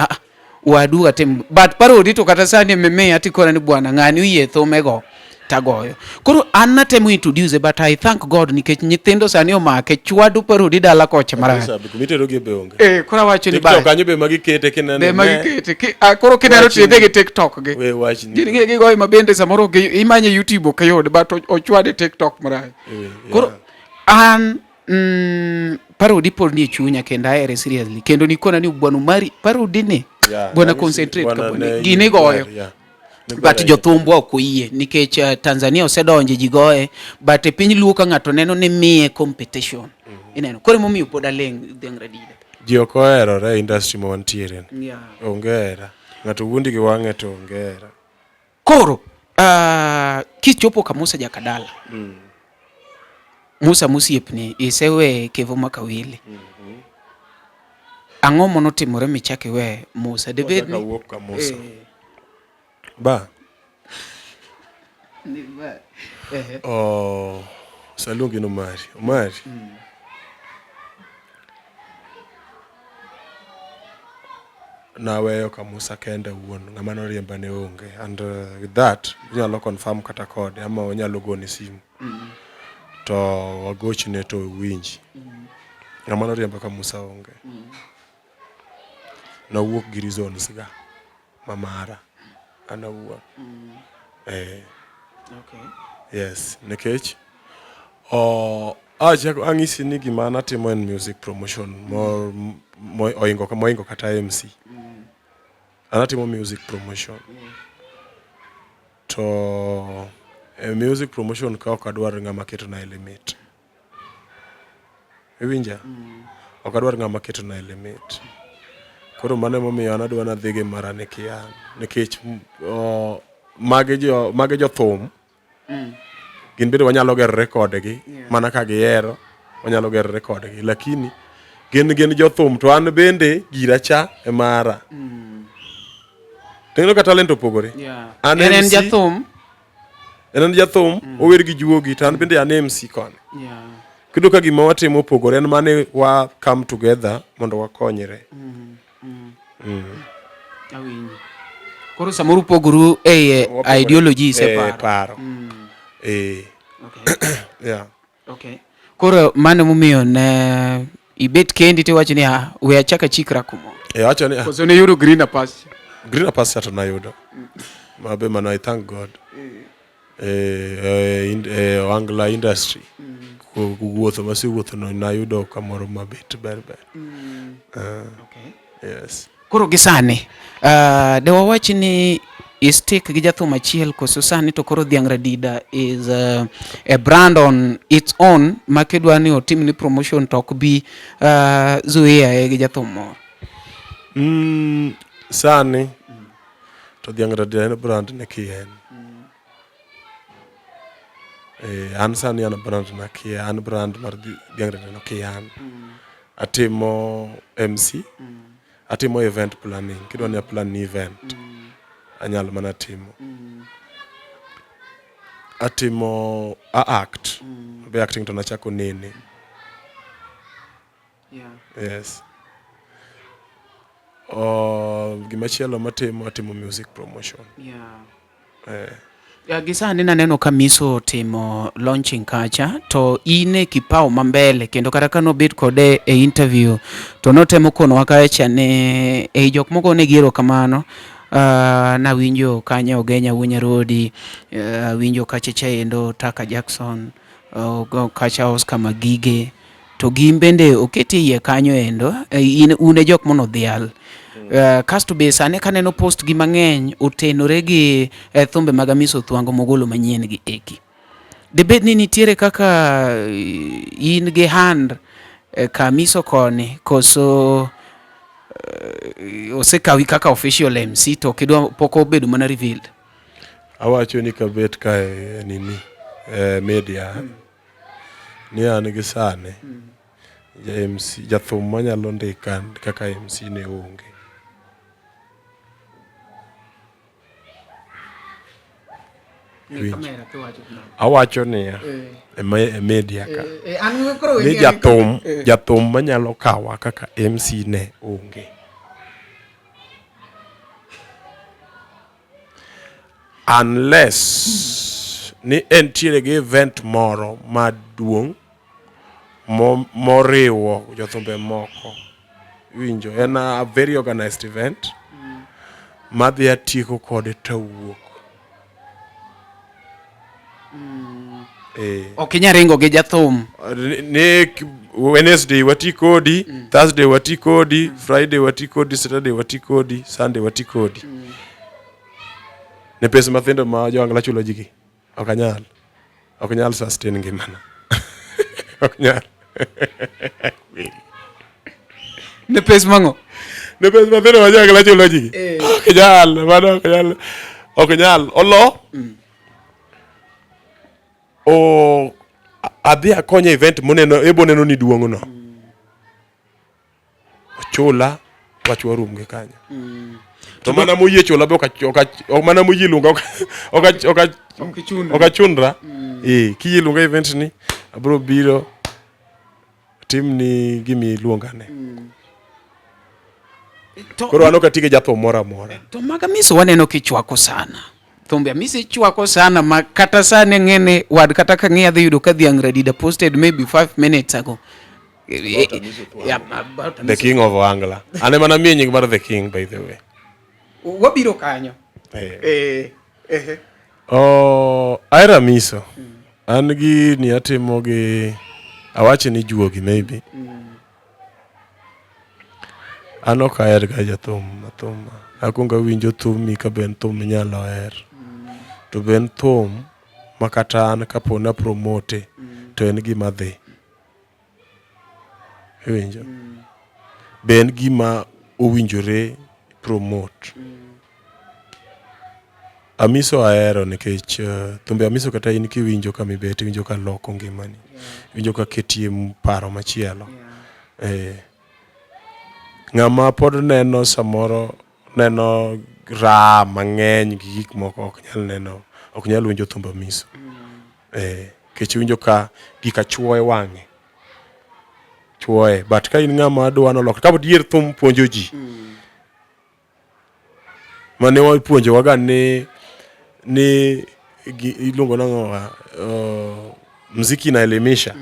Speaker 2: wadu atim but parody to kata sani mimiya tikona ni bwana ng'ani oyie thumego tagoyo. Koro an natemo introduce but I thank God nikech nyithindo sani omake chwado parody dala kocha marach.
Speaker 1: Kabisa, kumitero gi be onge.
Speaker 2: Koro awacho ni
Speaker 1: TikTok
Speaker 2: bye.
Speaker 1: kanyo be magikete kineno.
Speaker 2: Be
Speaker 1: ne.
Speaker 2: magikete. Koro kineno
Speaker 1: Wachni.
Speaker 2: tiende gi TikTok gi.
Speaker 1: We wachni.
Speaker 2: Gin ng'e gigoyo ma bende samoro ok imanye YouTube ok yud but ochwade TikTok marach. Koro an parody pod nie chunya kendo ahere seriously kendo nikona ni bwana mari parody ni bwana concentrate
Speaker 1: Bwana
Speaker 2: ka bwana
Speaker 1: ne
Speaker 2: gini goyo.
Speaker 1: Ni
Speaker 2: But
Speaker 1: goyo.
Speaker 2: jothumbwa ok oyie nikech Tanzania osedonje ji goye but e piny Luo ka ng'ato neno ni miye competition. Ineno koro emomiyo pod aling' dhiang' radida.
Speaker 1: Ji ok oherore e industry ma wantiere ni. Onge hera. Ng'ato wuondi gi wang'e to onge hera.
Speaker 2: Koro kichopo ka Musa Jakadala. Musa mosiepni isewe Kevo Makawili. Ang'o monotimore michak iwe Musa? Debed ni
Speaker 1: Awuok ka Musa. Ba. Oh, saluongi ni Omari. Omari. Naweyo ka Musa kende wuon, ng'ama noriemba ne onge. And with that, inyalo confirm kata kode ama onyalo gone simu. To wagochne to owinji. Ng'ama noriemba ka Musa onge. Nawuok gi reasons ga ma mara an awuon. Yes, nikech achako ang'isi ni gima natimo en music promotion moingo kata MC. An atimo music promotion. To e music promotion ka ok adwar ng'ama ketona e limit. Iwinja? Ok adwar ng'ama ketona e limit. Koro mano emomiyo an adwa nadhi gi mara ni kia nikech magi jothum gin bende wanyalo gerore kodgi mana ka gihero wanyalo gerore kodgi lakini gin jothum to an bende gira cha e mara. Tineno ka talent opogore. An
Speaker 2: En en
Speaker 1: MC,
Speaker 2: jathum.
Speaker 1: En jathum, ower gi juogi to an bende an MC koni. Kendo ka gima watimo opogore en mane wa come together mondo wakonyre.
Speaker 2: Awinji. Koro samoro upogoru e
Speaker 1: Wapogore.
Speaker 2: ideologies e paro.
Speaker 1: Paro.
Speaker 2: Koro mano momiyo ne ibet kendi tiwacho ni we achak achikra kumoro.
Speaker 1: Awacho ni,
Speaker 2: Koso ne yudo greener pasture?
Speaker 1: Greener pasture to nayudo. Mabe mana I thank God. Ohangla industry. Wuotho masewuotho no nayudo kamoro mabet ber ber. Yes.
Speaker 2: Koro gi sani, de wawach ni I-stick gi jathum achiel koso sani to koro Dhiang' Radida is a brand on its own ma kidwa ni otimni promotion to ok bi zuia e gi jathum moro?
Speaker 1: Sani to Dhiang' Radida en brand ne kien. An sani an brand na kia, an brand mar Dhiang' Radida no kian. Atimo MC, atimo event planning. Kidwa ni a plan ni event, anyalo mana timo. Atimo a act. Be acting to nachako nene. Yes. Oh, gimachielo matimo, atimo music promotion.
Speaker 2: Ya, gi sani naneno ka Miso otimo launching kacha to in e kipao ma mbele kendo kata ka nobet kode e interview to notemo konowa kacha ni ei jok moko ne gi erokamano. Nawinjo kanyo Ogenya Wuo Nyarodi, awinjo kacha chaendo Taka Jackson, kacha Oscar Magige to gin bende oketi e iye kanyo endo, in un e jok manodhial. Kasto be sani kaneno post gi mang'eny otenore gi thumbe mag Amiso Thwango mogolo manyien gi eki. Dibed ni nitiere kaka in gi hand ka Amiso koni koso osekawi kaka official MC to kidwa pok obedo mana revealed?
Speaker 1: Awacho ni kabet kae nini media ni an gi sani ja MC jathum manyalo ndika kaka MC ne onge. Awacho niya e media ka ni jathum jathum manyalo kawa kaka MC ne onge. Unless ni entiere gi event moro maduong' moriwo jothumbe moko. Iwinjo, en a very organized event madhi atieko kode tawuok.
Speaker 2: Ok inyal ringo gi jathum.
Speaker 1: Ni Wednesday wati kodi, Thursday wati kodi, Friday wati kodi, Saturday wati kodi, Sunday wati kodi. Ne pesa mathindo ma joangla chulo ji gi. Ok anyal. Ok nyal sustain ngimana. Ok nyal.
Speaker 2: Ne pes mang'o?
Speaker 1: Ne pesa mathindo ma joangla chulo ji gi. Ok nyal, mano ok nyal. Ok nyal. Olo. O adhi akonye event moneno ebo neno ni duong' no. Ochula wach warum gi kanyo. To mana moyie chula be ok mana moyie luonga ok achunra. Kiyie luonga event ni abiro biro timni gimi iluongane. Koro an ok ati gi jathum moro amora.
Speaker 2: To mag Amiso waneno kichwako sana. Thumbe Amiso ichwako sana ma kata sani ng'ene wad kata ka ng'iya adhi yudo ka Dhiang' Radida posted maybe 5 minutes ago. Yeah, about
Speaker 1: The King of Ohangla. An ema namiye nying mar The King by the way.
Speaker 2: Wabiro kanyo.
Speaker 1: Oh, ahero Amiso. An gini atimo gi awache ni juogi maybe. An ok aher ga jathum athuma. Akwongo awinjo thumi ka be en thum minyalo her. To be en thum ma kata an kapo ni a promote to en gima dhi. Iwinjo? Be en gima owinjore promote. Amiso ahero nikech thumbe Amiso kata in kiwinjo kamibet iwinjo ka loko ngimani. Iwinjo ka keti e paro machielo. Ng'ama pod neno samoro neno raha mang'eny gi gik moko ok nyal neno ok nyal winjo thumb Amiso. Nikech iwinjo ka gika chuoye wang'e. Chuoye but ka in ng'ama dwa nolok ka dier thum puonjo ji. Mane wapuonjowaga ni iluongo nang'o mziki inaelimisha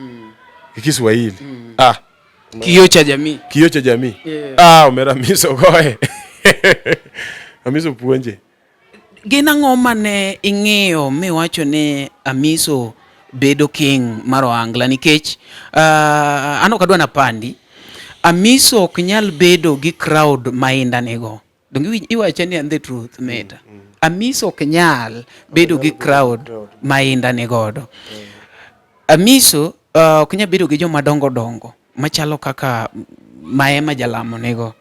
Speaker 1: gi Kiswahili.
Speaker 2: Kioo cha jamii.
Speaker 1: Kioo cha jamii. Omera Amiso goye. Amiso puonje.
Speaker 2: Gin ang'o mane ing'iyo miwacho ni Amiso bedo king mar Ohangla nikech an ok adwa napandi Amiso ok nyal bedo gi crowd ma Inda nigo. Donge iwache ni and the truth meta. Amiso ok nyal bedo gi crowd ma Inda ni godo. Amiso ok nyal bedo gi joma dongo dongo machalo kaka Maema Jalamo nigo.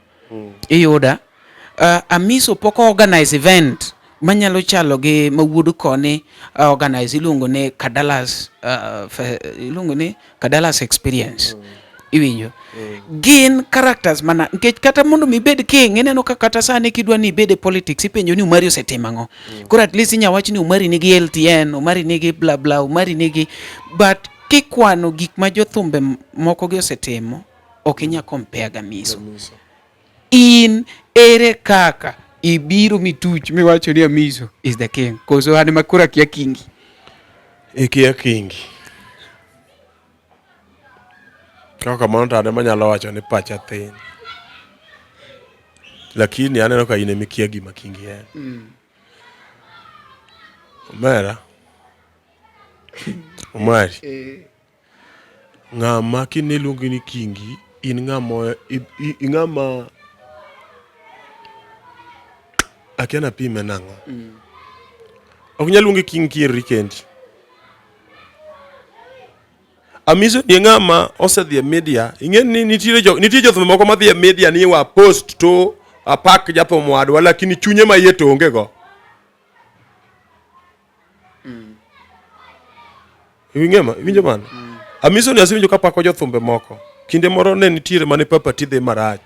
Speaker 2: Iyuda? Amiso pok organize event manyalo chalo gi ma wuod koni organize iluongo ni Kadalas iluongo ni Kadalas Experience. Iwinjo? Gin characters mana nikech kata mondo mi ibed king ineno ka kata sani kidwa ni ibed e politics ipenjo ni Umari osetimo ang'o. Koro at least inya wach ni Umari nigi LTN, Umari nigi bla bla, Umari nigi but kikwano gik ma jothumbe moko gi osetimo ok inya compare gi Amiso. In ere kaka ibiro mituch miwacho ni Amiso is the king? Koso an ema koro akia kingi?
Speaker 1: Ikia kingi. Kaka kamano to an ema anyalo wacho ni pacha thin. Lakini aneno ka in ema ikia gima kingi en. Omera. Omari. Ng'ama kiniluongi ni kingi, in ng'ama ing'ama akia napime nang'o. Ok nyal luongi king kierri kendi. Amiso ni ng'ama osedhi e media, ing'e ni nitiere jo nitie jothum moko madhi e media ni wa post to apak jathum wadwa lakini chunye ma iye to onge go. Iwinjo ma? Iwinjo mano? Amiso ni asewinjo kapako jothumbe moko. Kinde moro ne nitiere mane Papa T dhi marach.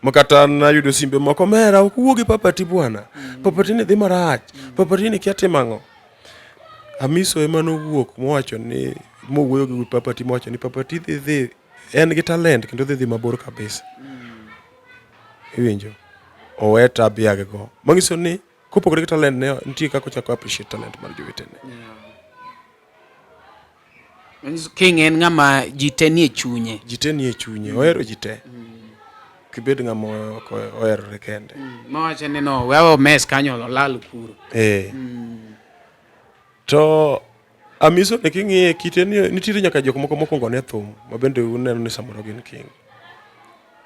Speaker 1: Ma kata nayudo simbe moko, mera ok wuo gi Papa T bwana. Papa T ni dhi marach. Papa T ni kia timo ang'o. Amiso ema nowuok mowacho ni mowuoyo gi Papa T mowacho ni Papa T dhi dhi en gi talent kendo dhi dhi mabor kabisa. Iwinjo? Owe tabia gi go. Manyiso ni kopogore gi talent ne nitie kaka ochako appreciate talent mar jowetene.
Speaker 2: King en ng'ama ji te nie chunye.
Speaker 1: Ji te nie chunye, ohero ji te. Kibed ng'ama ok oherore kende.
Speaker 2: Mawacho ni no, wewe mes kanyo olal kuro.
Speaker 1: Eh. To Amiso ne king'iye kite ni nitiere nyaka jok moko mokwongo ne thum ma bende uneno ni samoro gin king.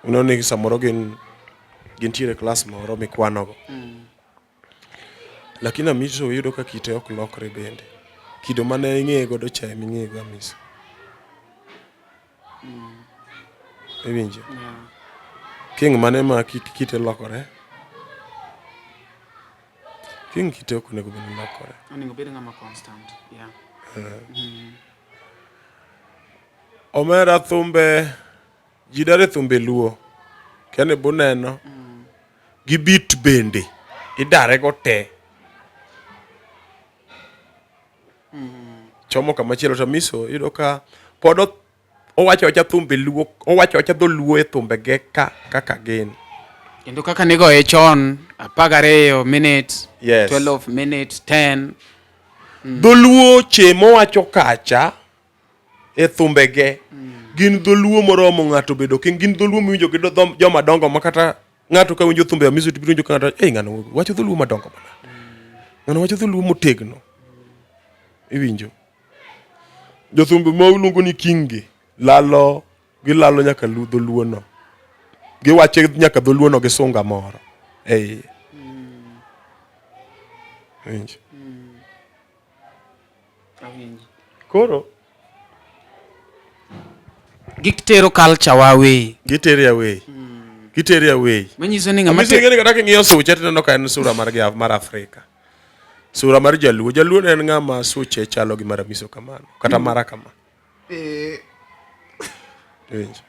Speaker 1: Uneno ni samoro gin gintiere klas moro mikwanogo. Lakini Amiso iyudo ka kite ok lokre bende. Kido mane ing'eye godo cha ema ing'eye go Amiso. Iwinjo? King mane ma kite lokore? King kite ok onego bed ni lokore.
Speaker 2: Onego bed ng'ama constant. Yeah.
Speaker 1: Omera thumbe ji dare thumbe luo. Kene buneno. Gi beat bende idare go te. Chomo kama chielo to Amiso iyudo ka pod owacho awacha thumbe luo, owacho awacha dholuo e thumbege ka kaka gin.
Speaker 2: Kendo kaka nigoye chon 12 minutes,
Speaker 1: Yes.
Speaker 2: 12 minutes, 10.
Speaker 1: Dholuo che mowacho kacha e thumbege gin dholuo moromo ng'ato bedo king, gin dholuo miwinjo gi joma dongo ma kata ng'ato ka winjo thumbe Amiso to biro winjo ka ng'ato ei ng'ano wacho dholuo madongo mana. Ng'ano wacho dholuo motegno. Iwinjo. Jothumbe ma uluongo ni king gi lalo gilalo nyaka dholuo no. Giwacho nyaka dholuo no gi sunga moro e iye. Iwinjo. Koro
Speaker 2: Gitero culture wa away.
Speaker 1: gitere away. Gitere away.
Speaker 2: Manyiso ni ng'ama
Speaker 1: Amiso ing'e ni kata king'iyo suche tineno ka en sura mar gi mar Afrika. Sura mar jaluo. Jaluo ne en ng'ama suche chalo gi mar Amiso kamano. Kata mara kama. Iwinjo.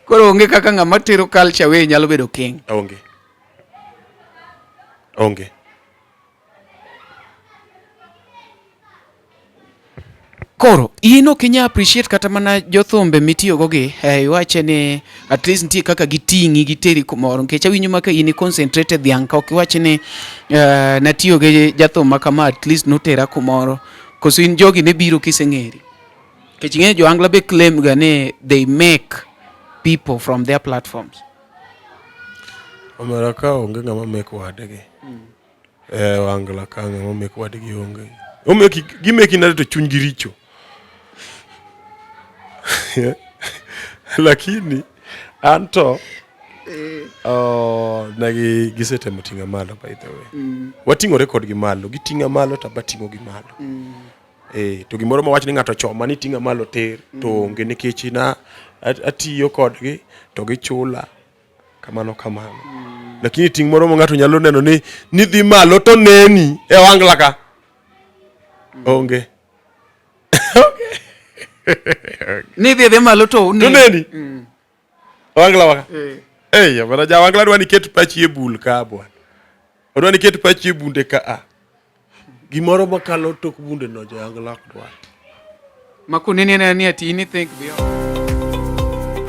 Speaker 2: Koro onge kaka ng'ama tero culture away nyalo bedo king.
Speaker 1: Onge. Onge.
Speaker 2: Koro in ok inya appreciate kata mana jothumbe mitiyogo gi eh, iwache ni at least nitie kaka giting'i giteri kumoro nikech awinjo ma ka in i concentrate dhiang' ka ok iwach ni eh, natiyo gi jathum ma kama at least notera kumoro koso in jogi ne biro kiseng'eri nikech ing'eyo jo Angla be claim ga ni they make people from their platforms.
Speaker 1: Omera ka onge ng'ama make wadgi. Eh, Wangla ka ng'ama make wadgi onge. Omeki gimeki nade to chunygi richo. Lakini anto Oh, ne gi gisetemo ting'a malo by the way. Wating'ore kodgi malo, giting'a malo to abating'o gi malo. Eh, to gimoro mawach ni ng'ato choma ni ting'a malo tir to onge nikech na atiyo kodgi to gichula kamano kamano. Lakini ting' moro ma ng'ato nyalo neno ni ni dhi malo to neni e wangla ka. Onge.
Speaker 2: Ni dhi adhiya malo to
Speaker 1: To neni. Wangla waka. Eh. Hey, bana ja wangla dwa ni ket pachi e bul ka bwana. Odwa ni ket pachi e bunde ka a. Gimoro makalo tok bunde no ja wangla ok dwar.
Speaker 2: Ma kuneni anena ni ati in think beyond.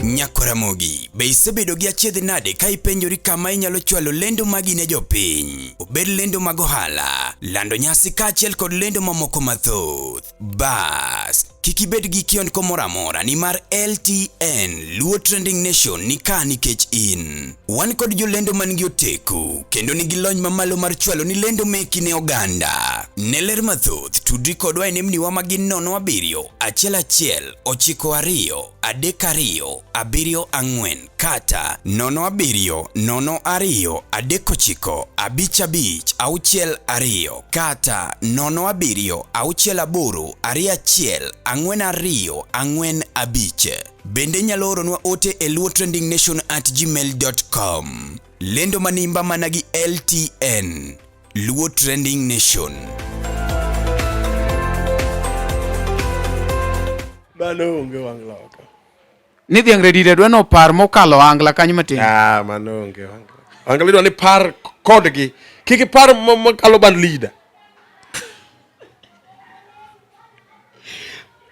Speaker 3: Nyakoramogi, be isebedo gi achiedh nade ka ipenjori kama inyalo chwalo lendo magi ne jopiny? Obed lendo mag ohala, lando nyasi kaachiel kod lendo mamoko mathoth. Bas, kik ibed gi kiondko moro amora nimar LTN Luo Trending Nation ni ka nikech in. Wan kod jolendo man gi oteku kendo nigi lony mamalo mar chwalo ni lendo meki ne oganda. Ne ler mathoth, tudri kodwa e nembniwa ma gin 07 11 92 32 74 kata 07 02 39 55 62 kata 07 68 21 42 45. Bende inyalo oronwa ote e luotrendingnation@gmail.com. Lendo manimba mana gi LTN. Luo Trending Nation.
Speaker 1: Mano onge wang' loka.
Speaker 2: Ni dhiang' redire dwa nopar mokalo angla kanyo matin.
Speaker 1: Ah, mano onge wang' loka. Wangla idwa ni par kodgi. Kik ipar mokalo band leader.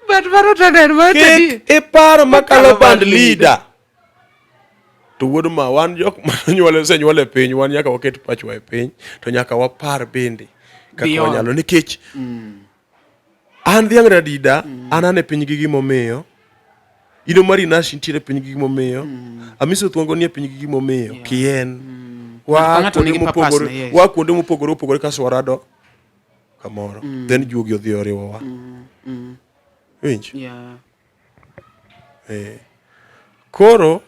Speaker 2: But mano to ner mano to
Speaker 1: Kik ipar makalo band leader. To wuod ma wan jok ma osenyuol e piny, wan nyaka waket pachwa e piny, to nyaka wapar bende kaka
Speaker 2: Beyond.
Speaker 1: wanyalo nikech an dhiang' radida an an e piny gi gimomiyo Ino mari Nash nitiere e piny gi gimomiyo Amiso Thuongo nie piny gi gimomiyo Kien
Speaker 2: Ng'ato ka
Speaker 1: wa
Speaker 2: ng'ato
Speaker 1: kuonde
Speaker 2: nigi purpose
Speaker 1: mopogore
Speaker 2: ne, yes.
Speaker 1: wa kuonde mopogore opogore kasto warado kamoro then juogi odhi oriwowa winj
Speaker 2: Yeah.
Speaker 1: Eh. Koro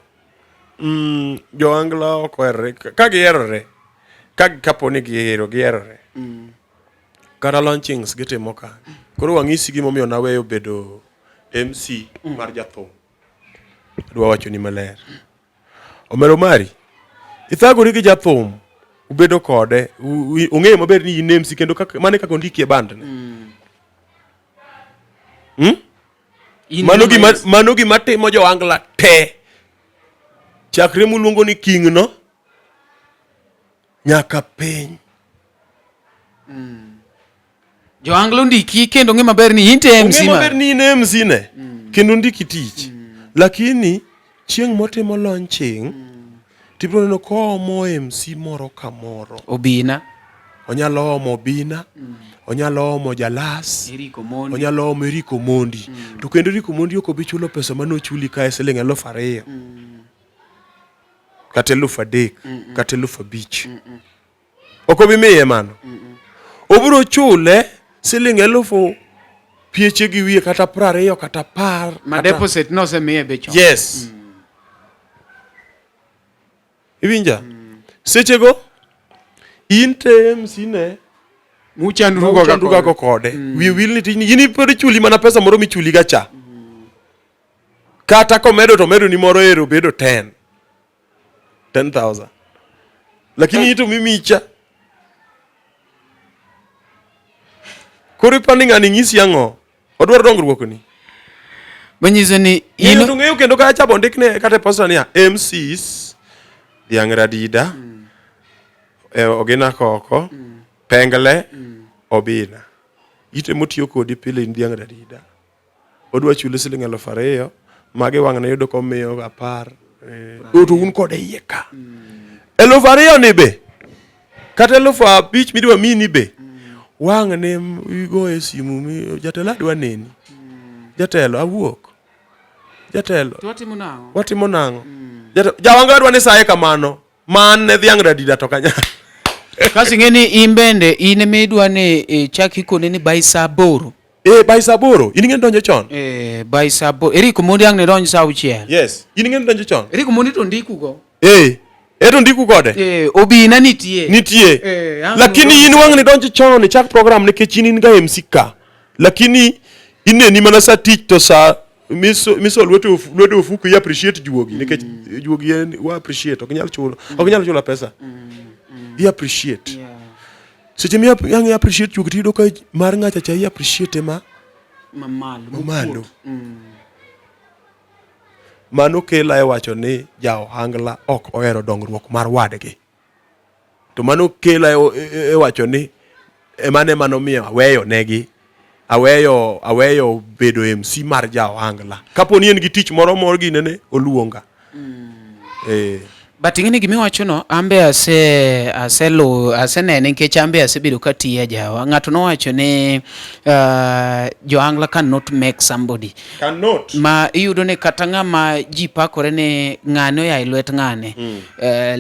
Speaker 1: jo-Angla ok oherore ka giherore ka kapo ni gihero giherore kata launchings gitimo ka koro wang'isi gimomiyo naweyo bedo MC mar jathum adwa wachoni maler omero mari ithagori gi jathum ubedo kode ung'eyo maber ni in MC kendo kaka, mane kaka ondiki e band ne
Speaker 2: In
Speaker 1: Mano
Speaker 2: ema
Speaker 1: gima
Speaker 2: is-
Speaker 1: mano gima timo jo-Angla te. Chakre muluongo ni king no nyaka piny.
Speaker 2: Jo-Anglo ndiki kendo ng'e maber ni in to MC
Speaker 1: Ong'e
Speaker 2: ma.
Speaker 1: maber ni in MC ne kendo ndiki tich. Lakini chieng' motimo launching tibiro neno koomo MC moro kamoro.
Speaker 2: Obina.
Speaker 1: Onyalo omo Obina, onyalo omo Jalas,
Speaker 2: Eric Omondi.
Speaker 1: onyalo omo Eric Omondi. To kendo Eric Omondi ok obi chulo pesa mane ochuli kae siling 2000. Kata 3000, kata 5000. Ok obi miye mano. Obiro chule siling elufu pieche gi wiye kata 20 kata 10.
Speaker 2: Ma deposit nosemiye be chon.
Speaker 1: Yes. Iwinja? Sechego in te MC ne
Speaker 2: Muchandrugo ga
Speaker 1: muchandruga go kode. Wiyi wil ni tijni in pod ichuli mana pesa moro michuli ga cha. Kata komedo to omedo ni moro ero bedo 10. 10,000. Lakini ito mimicha. Koro ipani ng'ani ng'isi ang'o? Odwaro dongruok ni.
Speaker 2: Manyiso ni in
Speaker 1: In to ng'eyo kendo kacha bondikne kata e posta niya MCs Dhiang' Radida eh, Ogina Koko Pengle Obina. Ite motiyo kodi pile in Dhiang' Radida. Odwa chuli siling 2000 magi wang'ne yudo komiyo 10. Eh, to un kode iye ka. 2000 ni be kata 5000 midwa miyi ni be wang'ne igoye simu mi jatelo adwa neni. Jatelo awuok. Jatelo
Speaker 2: to watimo nang'o?
Speaker 1: watimo nang'o? Jatelo jawanga adwa ni saye kamano. Man ne dhiang' radida to kanya.
Speaker 2: Kasto ing'e ni in bende in ema idwa ni ichak ikone ni by saa 8.
Speaker 1: Eh, by saa 8 in ing'e ni donjo chon.
Speaker 2: Eh, by saa 8. Eric Omondi ang' ne donj saa 6.
Speaker 1: Yes, in ing'e ni donjo chon.
Speaker 2: Eric Omondi to ndikugo.
Speaker 1: Eh. Eto ndiku kode.
Speaker 2: Eh, obina nitie.
Speaker 1: Nitie.
Speaker 2: Eh, ang'
Speaker 1: Lakini in wang' ni donjo chon ichak program nikech in in ga MC ka. Lakini ineni mana sa tich to sa miso miso lweto lwedo ofuku i appreciate juogi nikech juogi en wa appreciate ok nyal chulo ok nyal chulo pesa. I appreciate.
Speaker 2: Yeah.
Speaker 1: Seche mi ang' i appreciate juogi tiyudo ka mar ng'acha cha i appreciate ma
Speaker 2: Mamalo.
Speaker 1: mamalo. Mano kela e wacho ni ja ohangla ok ohero dongruok mar wadgi. To mano kela e, e, e wacho ni emane manomiyo aweyo negi aweyo aweyo bedo MC mar ja ohangla. Kapo ni en gi tich moro moro ginene oluonga. Eh.
Speaker 2: But ing'e ni gima iwachono, an be ase aseluwo asenene nikech an be asebedo katiyo e jawa. Ng'ato nowacho ni uh, jo-Angla cannot make somebody.
Speaker 1: Cannot.
Speaker 2: Ma iyudo ni kata ng'ama ji pakore ni ng'ane oya e lwet ng'ane. Mm.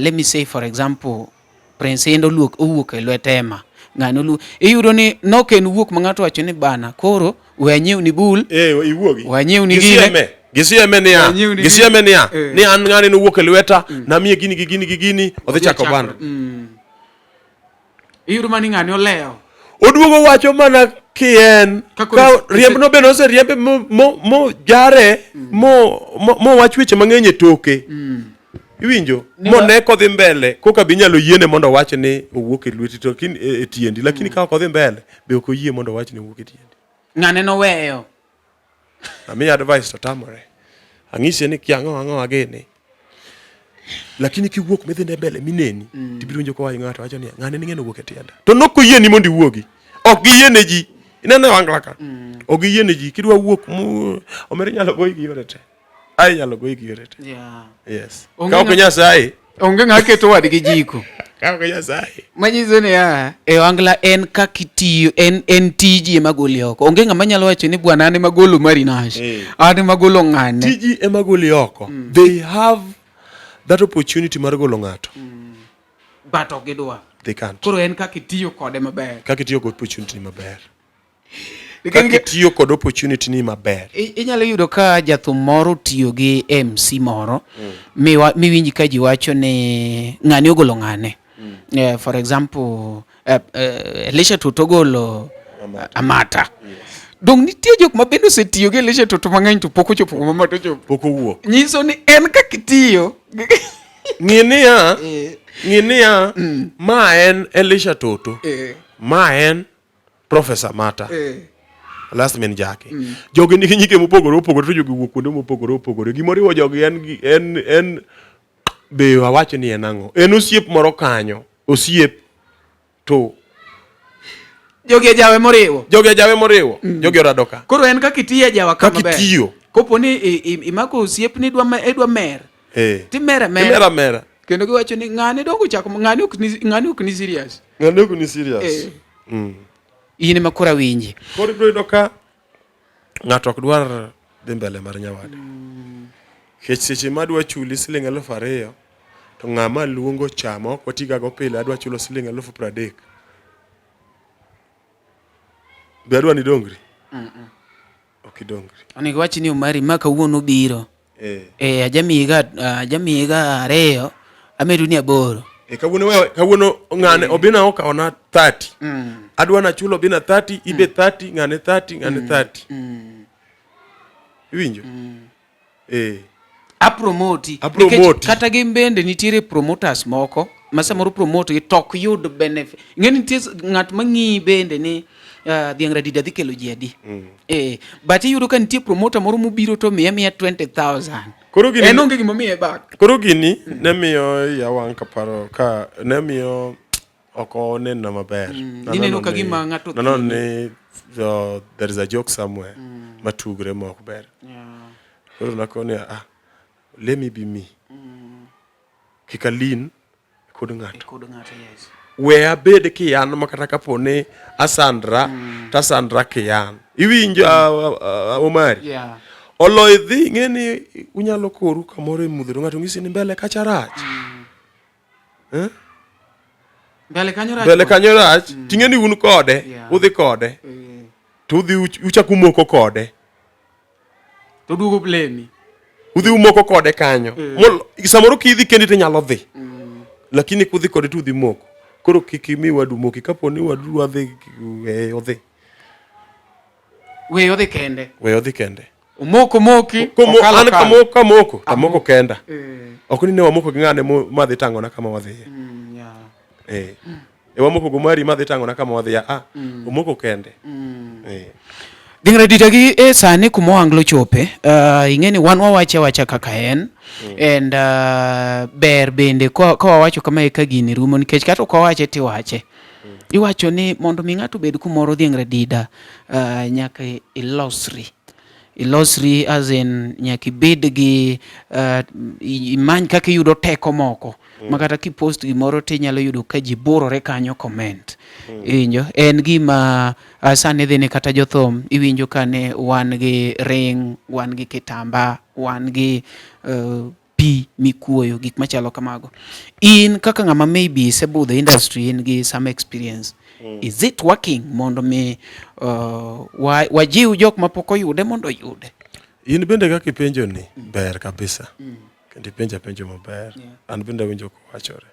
Speaker 2: Let me say for example, Prince Indah oluok owuok e lwet Emma. Ng'ane oluok. Iyudo ni nok en wuok ma ng'ato wacho ni bana koro we anyiew ni bul.
Speaker 1: Eh, iwuogi.
Speaker 2: We anyiew ni gine.
Speaker 1: Gisieme. Gisieme niya.
Speaker 2: Anyiew ni
Speaker 1: Gisieme
Speaker 2: gini.
Speaker 1: niya.
Speaker 2: Eh.
Speaker 1: Ni an ng'ane nowuok e lweta, namiye gini gi gini gi gini, odhi chako band.
Speaker 2: Iyudo ma ni ng'ane olewo.
Speaker 1: Oduogo wacho mana kien
Speaker 2: Ka koro
Speaker 1: ka riembno bende oseriembe mo, mo, mo jare mo, mo, mo wach weche mang'eny e toke iwinjo mone kodhi mbele koka be inyalo yiene mondo owach ni owuok e lweti to lakini e, e tiendi lakini ka ok odhi mbele be ok oyie mondo owach ni owuok e tiendi
Speaker 2: Ng'ane noweyo.
Speaker 1: amiye advice to tamore ang'ise ni kia ang'o ang'o agene lakini kiwuok midhi ne mbele mineni mm. tibiro winjo kowacho ng'ato wacho niya ng'ane ning'e nowuok e tienda to nok oyieni mondo iwuogi ok giyiene ji ineno e wangla ka mm. ok giyiene ji kidwa wuok mu omera inyalo goyi gi yore te ai inyalo goyi gi yore te
Speaker 2: Yeah.
Speaker 1: yes
Speaker 2: Onge
Speaker 1: ka ok
Speaker 2: ng'a-
Speaker 1: nyasaye
Speaker 2: Onge ng'a keto wadgi jiko.
Speaker 1: ka ok nyasaye
Speaker 2: Manyiso niya, e ohangla en kaka itiyo, en, en tiji ema goli oko. Onge ng'ama nyalo wacho ni bwana an ema golo Marinash.
Speaker 1: Eh.
Speaker 2: An ema golo ng'ane.
Speaker 1: tiji ema goli oko they have that opportunity mar golo ng'ato
Speaker 2: But ok gidwa.
Speaker 1: they can't
Speaker 2: Koro en kaka itiyo kode maber.
Speaker 1: kaka itiyo kod opportunity maber kaka itiyo kod opportunity ni maber
Speaker 2: Inyalo yudo ka jathum moro tiyo gi MC moro miwinj ka ji wacho ni ng'ani ogolo ng'ane. For example, Elisha Toto ogolo Amata. Dong nitie jok ma bende osetiyo gi Elisha Toto mang'eny to pok ochopo kuma Amata ochopo.
Speaker 1: Pok owuok.
Speaker 2: Nyiso ni en kaka itiyo.
Speaker 1: Ng'i niya, ng'i niya, ma en Elisha Toto. Ma en Professor Mata. Last min Jackie. Jogi nigi nyike mopogore opogore to jogi wuok kuonde mopogore opogore. Gimoriwo jogi en en en be awach ni en ang'o? En osiep moro kanyo. Osiep to
Speaker 2: Jogi e jawe moriwo.
Speaker 1: Jogi e jawe moriwo. Jogi orado ka.
Speaker 2: Koro en kaka itiyo e jawa ka
Speaker 1: Kaka
Speaker 2: maber.
Speaker 1: itiyo.
Speaker 2: Kopo ni imako osiep ni idwa mer.
Speaker 1: Eh.
Speaker 2: Timera mera.
Speaker 1: Timera mera.
Speaker 2: Kendo giwacho ni ng'ane dongo chako ng'ane ok ni ng'ane ok ni serious.
Speaker 1: Ng'ane ok ni serious.
Speaker 2: Eh. In ema koro awinji.
Speaker 1: Koro ibiro yudo ka ng'ato ok dwar dhi mbele mar nyawade. Nikech seche ma adwa chuli siling 2000 to ng'ama luongo cha ma ok watigago pile adwa chulo siling 30,000. Be adwa ni idongri? Ok idongri.
Speaker 2: Onego wach ni Omari ma kawuono biro.
Speaker 1: Eh.
Speaker 2: Eh, ajamiyiga ajamiyiga 2 amedoni 8.
Speaker 1: E, kawuono wewe kawuono ng'ane Obina okawona 30. Adwa nachulo Obina 30, ibe 30, ng'ane 30, ng'ane 30. Iwinjo? Eh.
Speaker 2: Apromoti.
Speaker 1: Apromoti.
Speaker 2: Nikech kata gin bende nitiere promoters moko ma samoro promote gi to ok yud benefit. Ing'e ni nitie ng'at ma ng'iyi bende ni dhiang' radida dhi kelo ji adi. Eh, but iyudo ka nitie promoter moro mobiro to miye miya 20,000.
Speaker 1: Koro gini
Speaker 2: En onge gima omiye back.
Speaker 1: Koro gini ne miyo iya wang' kaparo ka ne miyo ok onenna maber. Naneno
Speaker 2: Ineno ka
Speaker 1: ni-
Speaker 2: gima ng'ato
Speaker 1: naneno ni there is a joke somewhere matugre ma ok ber. Koro nakoni ah, let me be me. Kik alin kod ng'ato.
Speaker 2: Kod ng'ato, yes.
Speaker 1: We abed kian ma kata kapo ni asandra to asandra kian. Iwinjo Omari?
Speaker 2: Yeah.
Speaker 1: Oloyo idhi ing'e ni unyalo koru kamoro e mudho to ng'ato ng'isi ni mbele kacha rach. Eh?
Speaker 2: Mbele kanyo rach.
Speaker 1: Mbele kanyo rach, ting'e ni un kode,
Speaker 2: Yeah.
Speaker 1: udhi kode. To udhi uchako umoko kode.
Speaker 2: To duogo blame.
Speaker 1: Udhi umoko kode kanyo. Mol, samoro kidhi kendi to inyalo dhi. Lakini kudhi kode to udhi moko. Koro kik imi wadu moki. Kapo ni wadu dwa dhi, weye odhi.
Speaker 2: Weye odhi kende.
Speaker 1: Weye odhi kende.
Speaker 2: Omoko moki.
Speaker 1: Komo, an kamoko kamoko, tamoko kenda. Eh. Ok ni ne wamoko gi ng'ane madhi tang'ona kama wadhiye. Mm, yeah. Eh. E wamoko go mari madhi tang'ona kama wadhiye. Ah, mm. omoko kende. Mm. Eh.
Speaker 2: Dingre dita gi e sani kuma ohanglo chope, ing'e ni wan wawache awacha kaka en and ber bende ka wawacho kamae ka gini rumo nikech kata ok wawache tiwache. Iwacho ni mondo mi ng'ato obed kumoro Dhiang' Radida, nyaka ilosri. Ilosri as in nyaka ibed gi imany kaka iyudo teko moko ma kata kipost gimoro tinyalo yudo ka ji burore kanyo comment. Iwinjo? En gima sani dhi ni kata jothum iwinjo ka ne wan gi ring, wan gi kitamba, wan gi pi mikuoyo, gik machalo kamago. In kaka ng'ama maybe isebudho industry in gi some experience. Is it working mondo mi wajiw jok mapok oyude mondo oyude?
Speaker 1: In bende kaka ipenjo ni ber kabisa. Kendo ipenjo apenjo maber. An bende awinjo kowachore.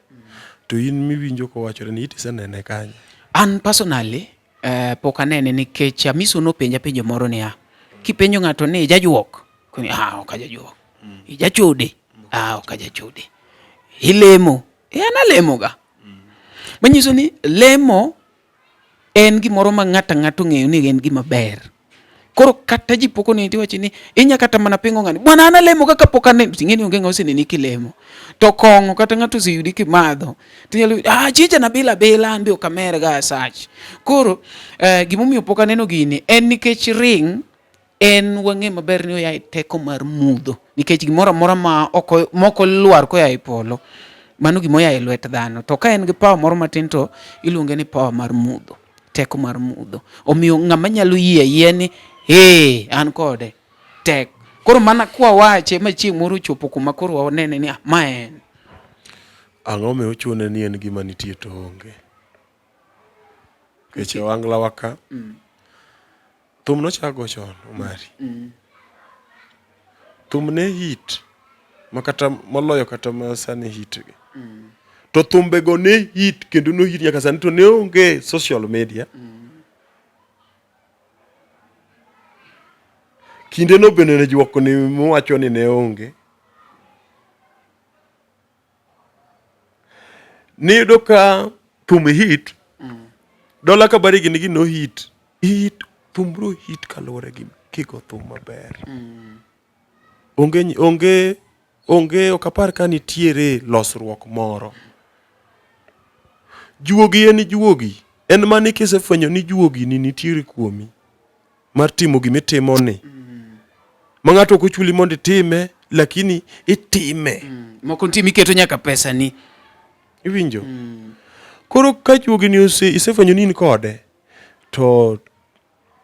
Speaker 1: To in miwinjo kowachore ni itisenene kanye?
Speaker 2: An personally pok anene nikech Amiso nopenja penjo moro niya, kipenjo ng'ato ni ijajuok? Koni ah ok ajajuok. Ijachode? Ah ok ajachode. Ilemo? Eh an alemoga. Manyiso ni lemo en gimoro ma ng'ato ang'ato ong'eyo ni en gima ber. Koro kata ji pok oneni tiwacho ni inya kata mana pingo ng'ani, bwana an alemo kaka pok aneno, ting'e ni onge ng'ama oseneni kilemo. To kong'o kata ng'ato oseyudi kimadho, tinyalo yudo ah chicha nabila bila an be ok amer ga asach. Koro gimomiyo pok aneno gini en nikech ring en wang'e maber ni oya e teko mar mudho nikech gimoro amora ma oko moko lwar koya e polo mano gima oya e lwet dhano to ka en gi power moro matin to iluonge ni power mar mudho teko mar mudho omiyo ng'ama nyalo yie ayie ni ee an kode tek koro mana kwa wache ma chieng' moro ochopo kuma koro wanene ni ah, ma en
Speaker 1: Ang'o mi ochune ni en gima nitie to onge? Nikech e ohangla wa ka, thum nochak go chon Omari. Thum ne hit ma kata moloyo kata ma sani hit gi. To thumbe go ne hit kendo no hit nyaka sani to ne onge social media. Kinde no bende ne juok ni muwacho ni ne onge. Niyudo ka thum hit Dola Kabari gini gi no hit hit thum bro hit kaluwore gi kigo thum maber. Onge onge onge ok apar ka nitiere losruok moro. Juogi en juogi en mana kisefwenyo ni juogi ni nitiere kuomi mar timo gima itimo ni ma ng'ato ok ochuli mondo itime lakini itime.
Speaker 2: Moko nitie miketo nyaka pesa ni.
Speaker 1: Iwinjo? Koro ka juogi ni ose isefwenyo ni in kode to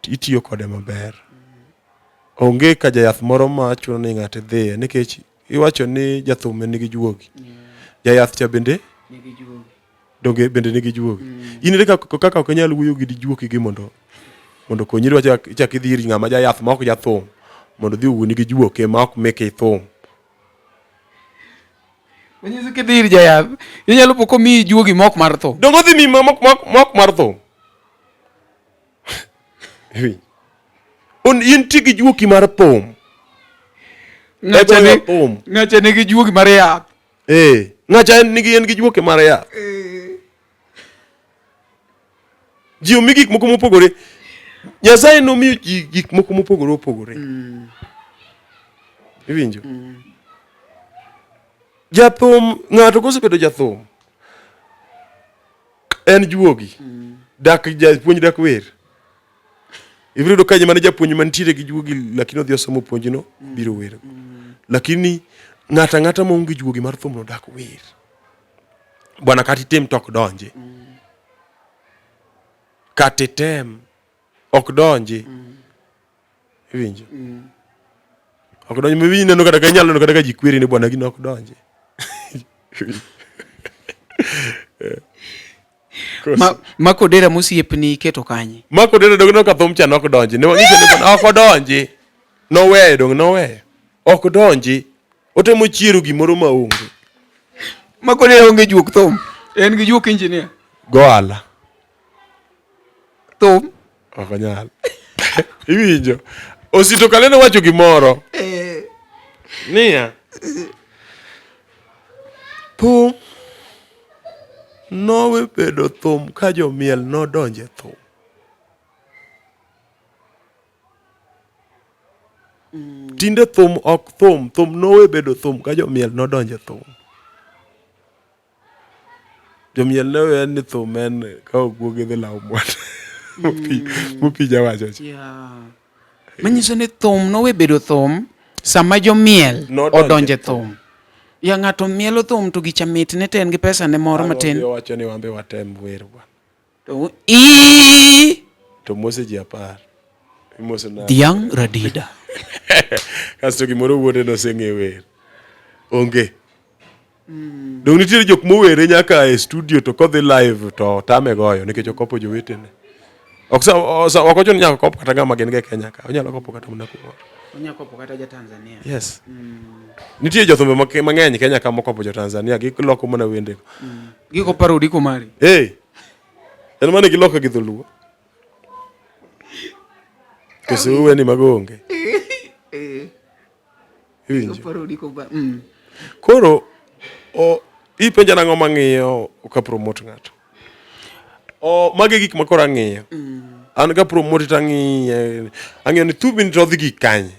Speaker 1: itiyo kode maber. Onge ka jayath moro ma chuno ni ng'ato idhiye nikech iwacho ni jathum nigi juogi. Jayath cha bende donge bende nigi juogi. In ere kaka ok inyal wuoyo gi juoki gi mondo okonyi idwa ichak idhi ir ng'ama jayath ma ok jathum mondo odhi owuoni gi juoke ma ok meke thum.
Speaker 2: Manyiso kidhi ir jayath inyalo po komiyi juogi mok mar thum.
Speaker 1: Donge odhi miyi mok mar thum? In ti gi juoki mar thum.
Speaker 2: Ng'acha nigi juogi mar yath.
Speaker 1: Eh, ng'acha en nigi en gi juoke mar yath. Ji omi gik moko mopogore. Nyasaye nomiyo ji gik moko mopogore opogore. Iwinjo? Jathum, ng'ato kosebedo jathum, en juogi. Dak japuonj dak wer. Ibiro yudo ka mana japuonj mantiere gi juogi lakini odhi osomo puonjno biro wer. Lakini ng'ato ang'ata maonge juogi mar thumno dak wer. Bwana kata itim to ok donji. Kata item ok donji. Iwinjo? Ok donji. Maybe ineno kata ka inyalo neno kata ka ji kweri ni bwana gino ok donji.
Speaker 2: Ma Kodera mosiepni iketo kanye?
Speaker 1: Ma Kodera dong' ka thum cha nok donji. Ne wang'ise ni bwana ok odonji. Noweyo dong' noweyo. Ok donji. Otemo chiero gimoro ma onge.
Speaker 2: Makone onge juok thum. En gi juok engineer.
Speaker 1: Gohala.
Speaker 2: Thum.
Speaker 1: Ok onyal. Iwinjo. Osito Kale nowacho gimoro.
Speaker 2: Eh.
Speaker 1: Niya. Thum nowe bedo thum ka jomiel nodonje thum. Tinde thum ok thum, thum nowe bedo thum ka jomiel nodonje thum. Jomiel ne owe ni thum en ka oguogi dhi lawo mwana. Mopija wacho cha.
Speaker 2: Yeah. Manyiso ni thum nowe bedo thum sama jomiel odonje thum. Ya ng'ato mielo thum to gicha mit ne to en gi pesa ne moro matin.
Speaker 1: Owacho ni wambe watem wer bwana.
Speaker 2: To i
Speaker 1: To mose ji apar. Imose nade?
Speaker 2: Dhiang' Radida.
Speaker 1: Kasto gimoro wuode noseng'e wer. Onge. Mm. Dong nitiere jok mowere nyaka e studio to kodhi live to tame goyo nikech okopo jowetene. Ok sa ok ochuno ni nyaka kop kata ng'ama gin go e Kenya ka. Onyalo kopo kata mana kumoro.
Speaker 2: Onyalo kopo kata ja Tanzania.
Speaker 1: Yes. Mm. Nitie jothumbe mang'eny Kenya ka mokopo jo Tanzania giloko mana wende.
Speaker 2: Mm. Giko parodi kumari.
Speaker 1: Hey. En mana giloko gi dholuo. Koso uwe ni mago onge.
Speaker 2: Eh.
Speaker 1: Iwinjo? Koro o, ipenja nang'o mang'iyo ka promote ng'ato. O, magi e gik ma koro ang'iyo. An ka promote to ang'iye. Ang'iyo ni thumbi ni to odhi gik kanye.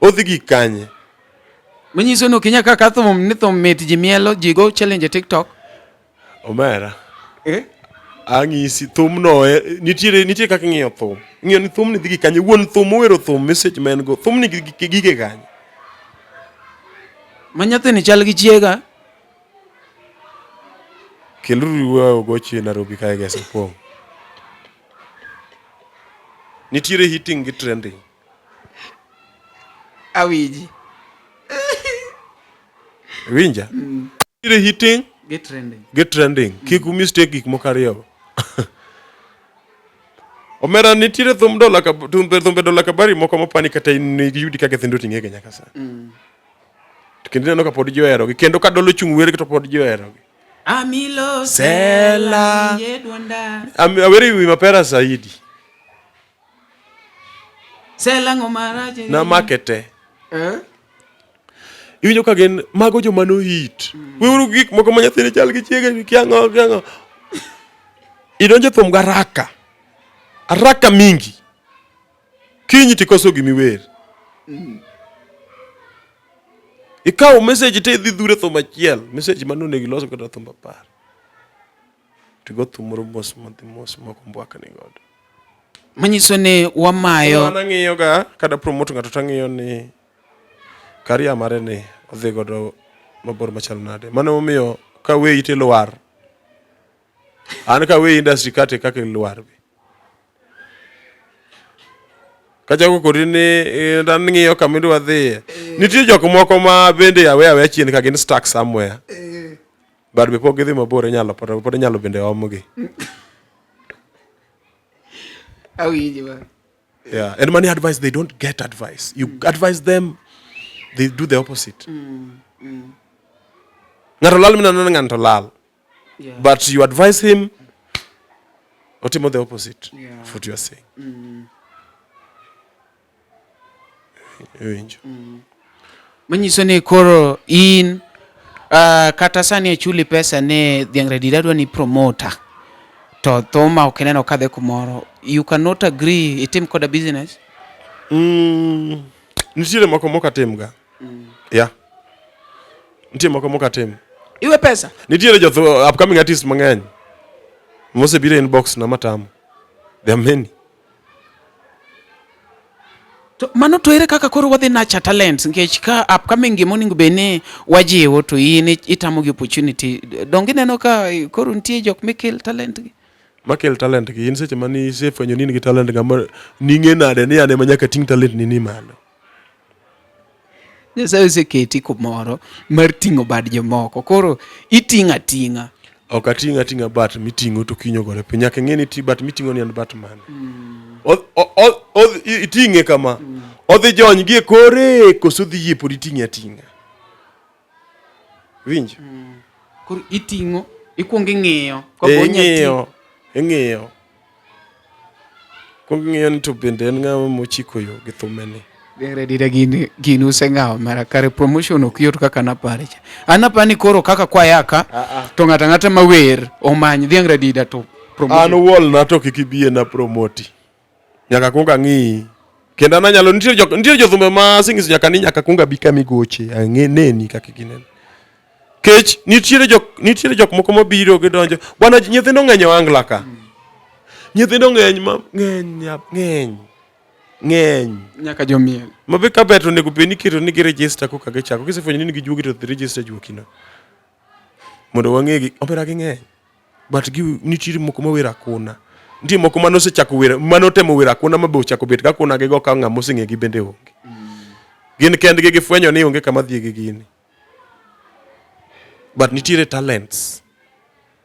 Speaker 1: Odhi gik kanye.
Speaker 2: Manyiso ni ok inyal kaka thum ni thum mit ji mielo ji go challenge e TikTok.
Speaker 1: Omera.
Speaker 2: Eh?
Speaker 1: Ang'isi thumno eh, nitiere nitie kaka ing'iyo thum. Ing'iyo ni thumni dhi gi kanye. Wuon thum owero thum message ma en go. Thumni gige kanye.
Speaker 2: Ma nyathini chal gi chiega.
Speaker 1: Keluru wuoyo ogochi e Nairobi kae gesa pong'. Nitiere hitting gi trending.
Speaker 2: Awinji.
Speaker 1: Winja? Nitiere hitting
Speaker 2: Gi trending.
Speaker 1: gi trending. Kik u mistake gik moko ariyo. Omera nitiere thum dola ka thumbe thumbe dola kabari moko mapani kata in yudi kaka nyithindo ting'ege nyaka sani. To kendo ineno ka pod ji oherogi kendo ka dolo chung' wergi to pod ji oherogi.
Speaker 2: Amilo
Speaker 1: Sela.
Speaker 2: winje dwonda.
Speaker 1: Awere wi mapera saidi.
Speaker 2: Sela ng'o marach.
Speaker 1: Namake te.
Speaker 2: Eh?
Speaker 1: Iwinjo ka gin mago joma nohit. Weuru gik moko ma nyathini chal gi chiege kia ang'o kia ang'o. Idonjo e thum garaka. Haraka mingi. Kinyi tikoso gimiwer. Ikawo message te idhi dhure thum achiel. Message mane onego ilos kata thum apar. Tigo thum moro mos madhi mos moko mbwakni godo.
Speaker 2: Manyiso ni wamayo.
Speaker 1: An ang'iyo ga kada promote ng'ato tang'iyo ni career mare ni odhi godo mabor machal nade. Mano emomiyo ka weyi tilwar. An ka weyi industry kate kaka ilwar be. Kachako kodi ni eh, an ng'iyo kama idwa dhiye. Nitie jok moko ma bende awe aweya chien ka gin stuck somewhere. But be pok gidhi mabor inyalo pod inyalo bende omgi.
Speaker 2: Awinji ba.
Speaker 1: Yeah, and money advice, they don't get advice. You advise them, they do the opposite. Ng'ato lal mineno ni ng'ato lal.
Speaker 2: Yeah.
Speaker 1: But you advise him, otimo the opposite
Speaker 2: Yeah.
Speaker 1: of what you are saying. Iwinjo.
Speaker 2: Manyiso ni koro in kata sani achuli pesa ni dhiang' Radida adwa ni promoter to thuma ok ineno kadhi kumoro you cannot agree itim koda business.
Speaker 1: Nitiere moko mok atimga. Yeah. Nitie moko mok atim.
Speaker 2: Iwe pesa.
Speaker 1: Nitiere jo upcoming artists mang'eny mosebiro e inbox na matamo. There are many.
Speaker 2: To mano to ere kaka koro wadhi nurture talents nikech ka upcoming gima onego bed ni wajiwo to in itamo gi opportunity donge ineno ka koro nitie jok mikill talent gi.
Speaker 1: Makel talent gi in seche mane isefwenyo ni in gi talent ng'ama ning'e nade ni an ema nyaka ting' talent ni ni malo.
Speaker 2: Nyasaye oseketi kumoro mar ting'o bad jomoko koro iting'o ating'a.
Speaker 1: Ok ating' ating'a bat miting'o to kiny ogore piny. Nyaka ing'e ni ti bat miting'o ni en bat mane. Iting'e kama. Odhi jony gi e kore koso odhi yie pod iting'e ating'a. Winjo?
Speaker 2: Koro iting'o, ikwongo ing'iyo. Kapo
Speaker 1: Eh,
Speaker 2: onya ti-
Speaker 1: ing'iyo, ing'iyo. Kwongo ing'iyo ni to bende en ng'ama mochiko yo gi thumeni.
Speaker 2: Dere dira gini gini useng'awo mara kare promotion ok yot kaka napare cha. An apani ni koro kaka kwaya ka to ng'ato ang'ata ma wer omany dhiang' radida to
Speaker 1: An
Speaker 2: promotion.
Speaker 1: wuolna to kik ibie na promoti. Nyaka kuong ang'iyi. Kendo an anyalo nitie jok nitie jothumbe ma asenyiso nyaka ni nyaka kuong abi kama igoche ang'e neni kaka gineno. Kech nitiere jok nitiere jok moko mabiro gidonjo. Bwana nyithindo ng'eny e Ohangla ka. Nyithindo ng'eny ma ng'eny ya- ng'eny ng'eny.
Speaker 2: Nyaka jomiel.
Speaker 1: Ma be ka ber to onego bed ni iketo ni gi register koka gichako. Kisefwenyo ni in gi juogi to dhi register juoki no. Mondo wang'egi omera ging'eny. But gi nitiere moko ma wer akuna. Nitie moko mane osechako wer mane otemo wer akuna ma be ochako bet ka kuna gigo ka ng'ama oseng'egi bende onge. Gin kendgi gifwenyo ni onge kama dhiye gi gini. But nitiere talents.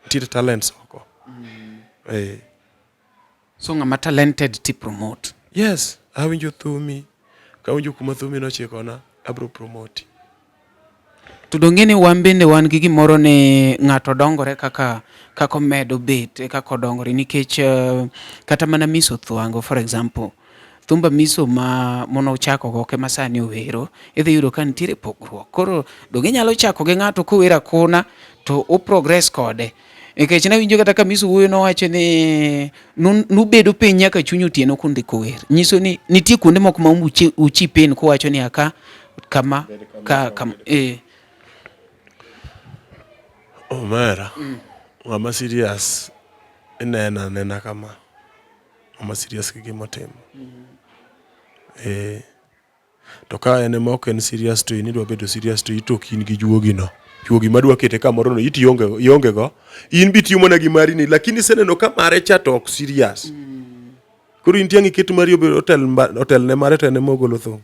Speaker 1: Nitiere talents oko. Eh.
Speaker 2: So ng'ama talented ti promote.
Speaker 1: Yes, awinjo thumi. Kawinjo kuma thumi nochikona, abro promoti.
Speaker 2: To donge ni wan bende wan gi gimoro ni ng'ato dongore kaka kaka omedo bet e kaka odongore nikech uh, kata mana Miso Thwango for example thumba Miso ma monochako go ema sani owero idhi yudo ka nitiere pogruok. Koro donge inyalo chako gi ng'ato kowero akuna to o progress kode nikech nawinjo kata ka Miso wuoyo nowacho ni nubedo piny nyaka chuny otieno kundiko wer nyiso ni nitie kuonde moko ma uchi, uchi pin kuwacho ni aka kama ka kama eh.
Speaker 1: Omera, ng'ama serious ineno anena kama. Ng'ama serious gi gima otimo. Eh. To ka en ema ok en serious to in idwa bedo serious to ito ok in gi juogi no. Juogi madwa kete kamoro no iti ionge ionge go. In bi tiyo mana gi mari ni lakini iseneno ka mare cha to ok serious. Koro in tiang' iket mari obed otel otel ne mare to en ema ogolo thum.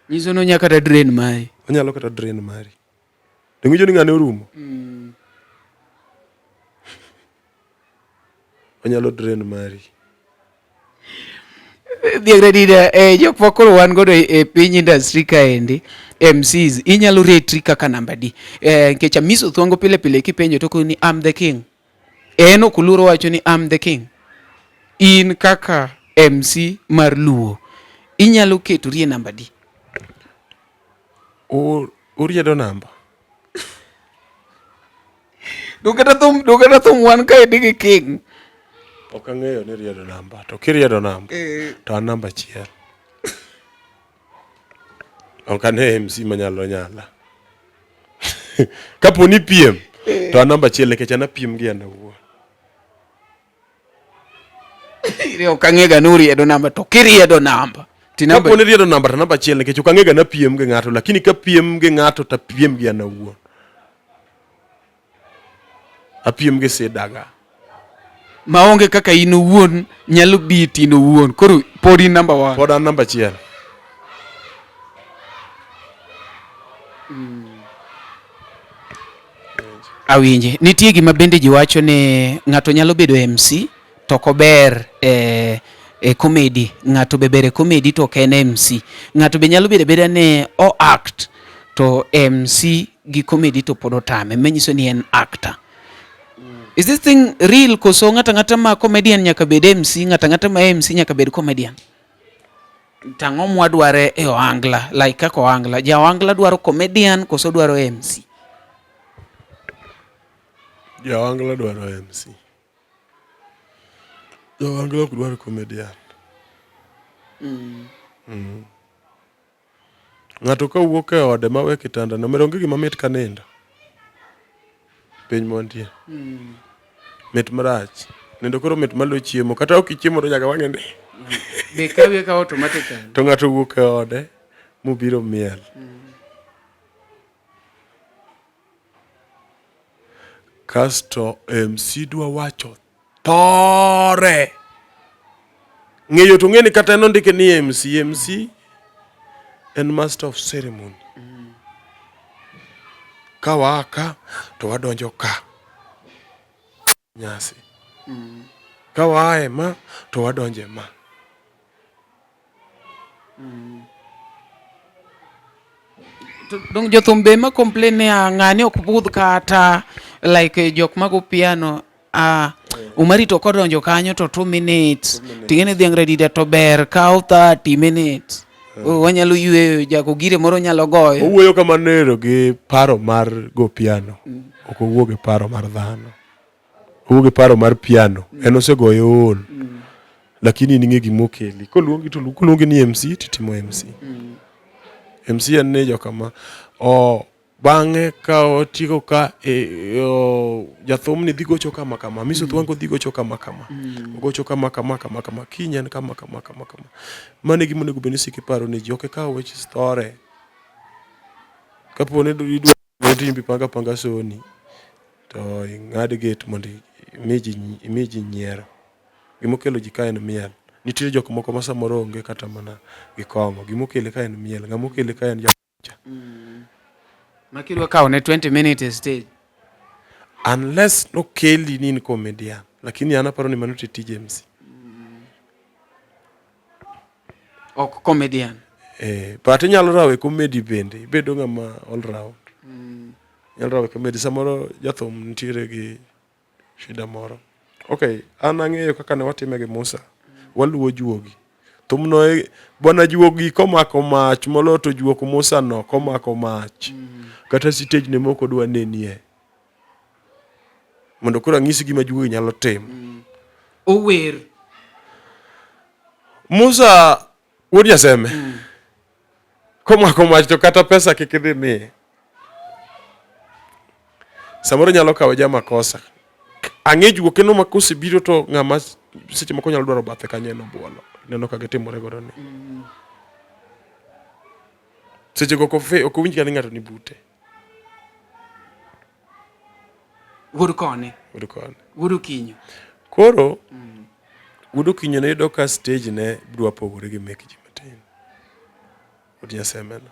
Speaker 2: Nyiso ni onya kata drain mari.
Speaker 1: Onyalo kata drain mari. To ng'ijo ni ng'ane orumo. Onyalo drain mari.
Speaker 2: Dhiang' Radida, eh, jok ma koro wan godo e piny industry kaendi MCs inyalo retri kaka namba di eh, nikech Amiso Thwango pile pile kipenjo to koni I'm the king en ok oluoro wacho ni I'm the king in kaka MC mar Luo inyalo ketori e namba di
Speaker 1: Uriedo namba.
Speaker 2: Dukata thum dukata thum wan kaendi gi king
Speaker 1: Ok ang'eyo ni riedo namba. To kiriedo namba to an namba achiel. Ok ane MC manyalo nyala. Kapo ni piem to an namba achiel nikech an apiem gi an awuon.
Speaker 2: Ok ang'ega ni uriedo namba to kiriedo namba
Speaker 1: Kapo ni riedo namba to namba achiel nikech ok ang'ega ni apiem gi ng'ato lakini kapiem gi ng'ato to apiem gi an awuon. Apiem gi sidaga.
Speaker 2: Maonge kaka in owuon nyalo beat in owuon. Koro pod in number one.
Speaker 1: Pod an namba achiel.
Speaker 2: Awinje. Nitie gima bende ji wacho ni ng'ato nyalo bedo MC to ok ober e, e comedy. Ng'ato be ber e comedy to ok en MC. Ng'ato be nyalo bedo abeda ni o act to MC gi comedy to pod otame. Manyiso ni en actor. Is this thing real koso ng'ato ang'ata ma comedian nyaka bed MC, ng'ato ang'ata ma MC nyaka bed comedian? Tang'o mwadware e ohangla like kaka ohangla ja ohangla dwaro comedian koso dwaro MC?
Speaker 1: Ja ohangla dwaro MC. Ja ohangla ok dwar comedian. Ng'ato ka wuok e ode ma we kitanda no, onge gima mit ka nindo. Piny mwantie. Mit marach. Nindo koro mit maloyo chiemo. Kata ok ichiemo to nyaka wang'e ni.
Speaker 2: Be kawi akawa automatically.
Speaker 1: To ng'ato wuok e ode mobiro miel. Kasto MC dwa wacho thore. Ng'eyo to ng'e ni kata en ondike ni MC, MC en master of ceremony. Ka waa ka to wadonjo ka nyasi. Ka waa e ma to wadonjo e ma.
Speaker 2: To dong jothum be ma complain ni ah, ng'ani ok budh kata like eh, jok mago piano ah, Umari to kodonjo kanyo to 2 minutes ting'e ni dhiang' radida to ber kawo 30 minutes Oh, wanyalo yueyo jago gire moro nyalo goyo
Speaker 1: Owuoyo kamano ero gi paro mar go piano. Ok owuo gi paro mar dhano. Owuo gi paro mar piano. En osegoye ool. Lakini in ing'e gima okeli. Koluongi to koluongi ni MC titimo MC. MC en ni jokama o bang'e ka otieko ka e, o, jathum ni dhi gocho kama kama Miss Othuango dhi gocho kama kama ogocho kama kama kama kama kiny en kama kama kama kama mano e gima onego bed ni isiko iparo ne ji ok ikaw weche store kapo ni idwa to imbi panga panga soni to ing'ad gate mondo imi ji imi ji nyiero gimokelo ji ka en miel nitie jok moko ma samoro onge kata mana gi kong'o gimokele ka en miel ng'ama okele ka en ja
Speaker 2: ma kidwa kawo ne 20 minutes e stage
Speaker 1: unless nokeli ni in comedian lakini an aparo ni mano to tij MC
Speaker 2: ok comedian
Speaker 1: eh, but inyalo rawe comedy bende ibedo ng'ama all round inyalo rawe comedy samoro jathum nitiere gi shida moro okay an ang'eyo kaka ne watime gi Musa waluwo juogi thumno e, bwana juogi komako mach moloyo to juok Musa no komako mach kata stage ne moko dwa nenie mondo koro ang'isi gima juogi nyalo timo
Speaker 2: ower
Speaker 1: Musa wuod Nyaseme komako mach to kata pesa kik idhi miye samoro nyalo kawo jamakosa ang'e juok eno ma kosebiro to ng'ama seche moko nyalo dwaro bathe kanyo en obuolo neno ka gitimore godo ni seche go ok ok owinj ga ni ng'ato ni bute
Speaker 2: wuod koni
Speaker 1: wuod koni
Speaker 2: wuod okinyo
Speaker 1: koro wuod okinyo ne yudo ka stage ne dwa pogore gi mek ji matin wuod Nyasemeno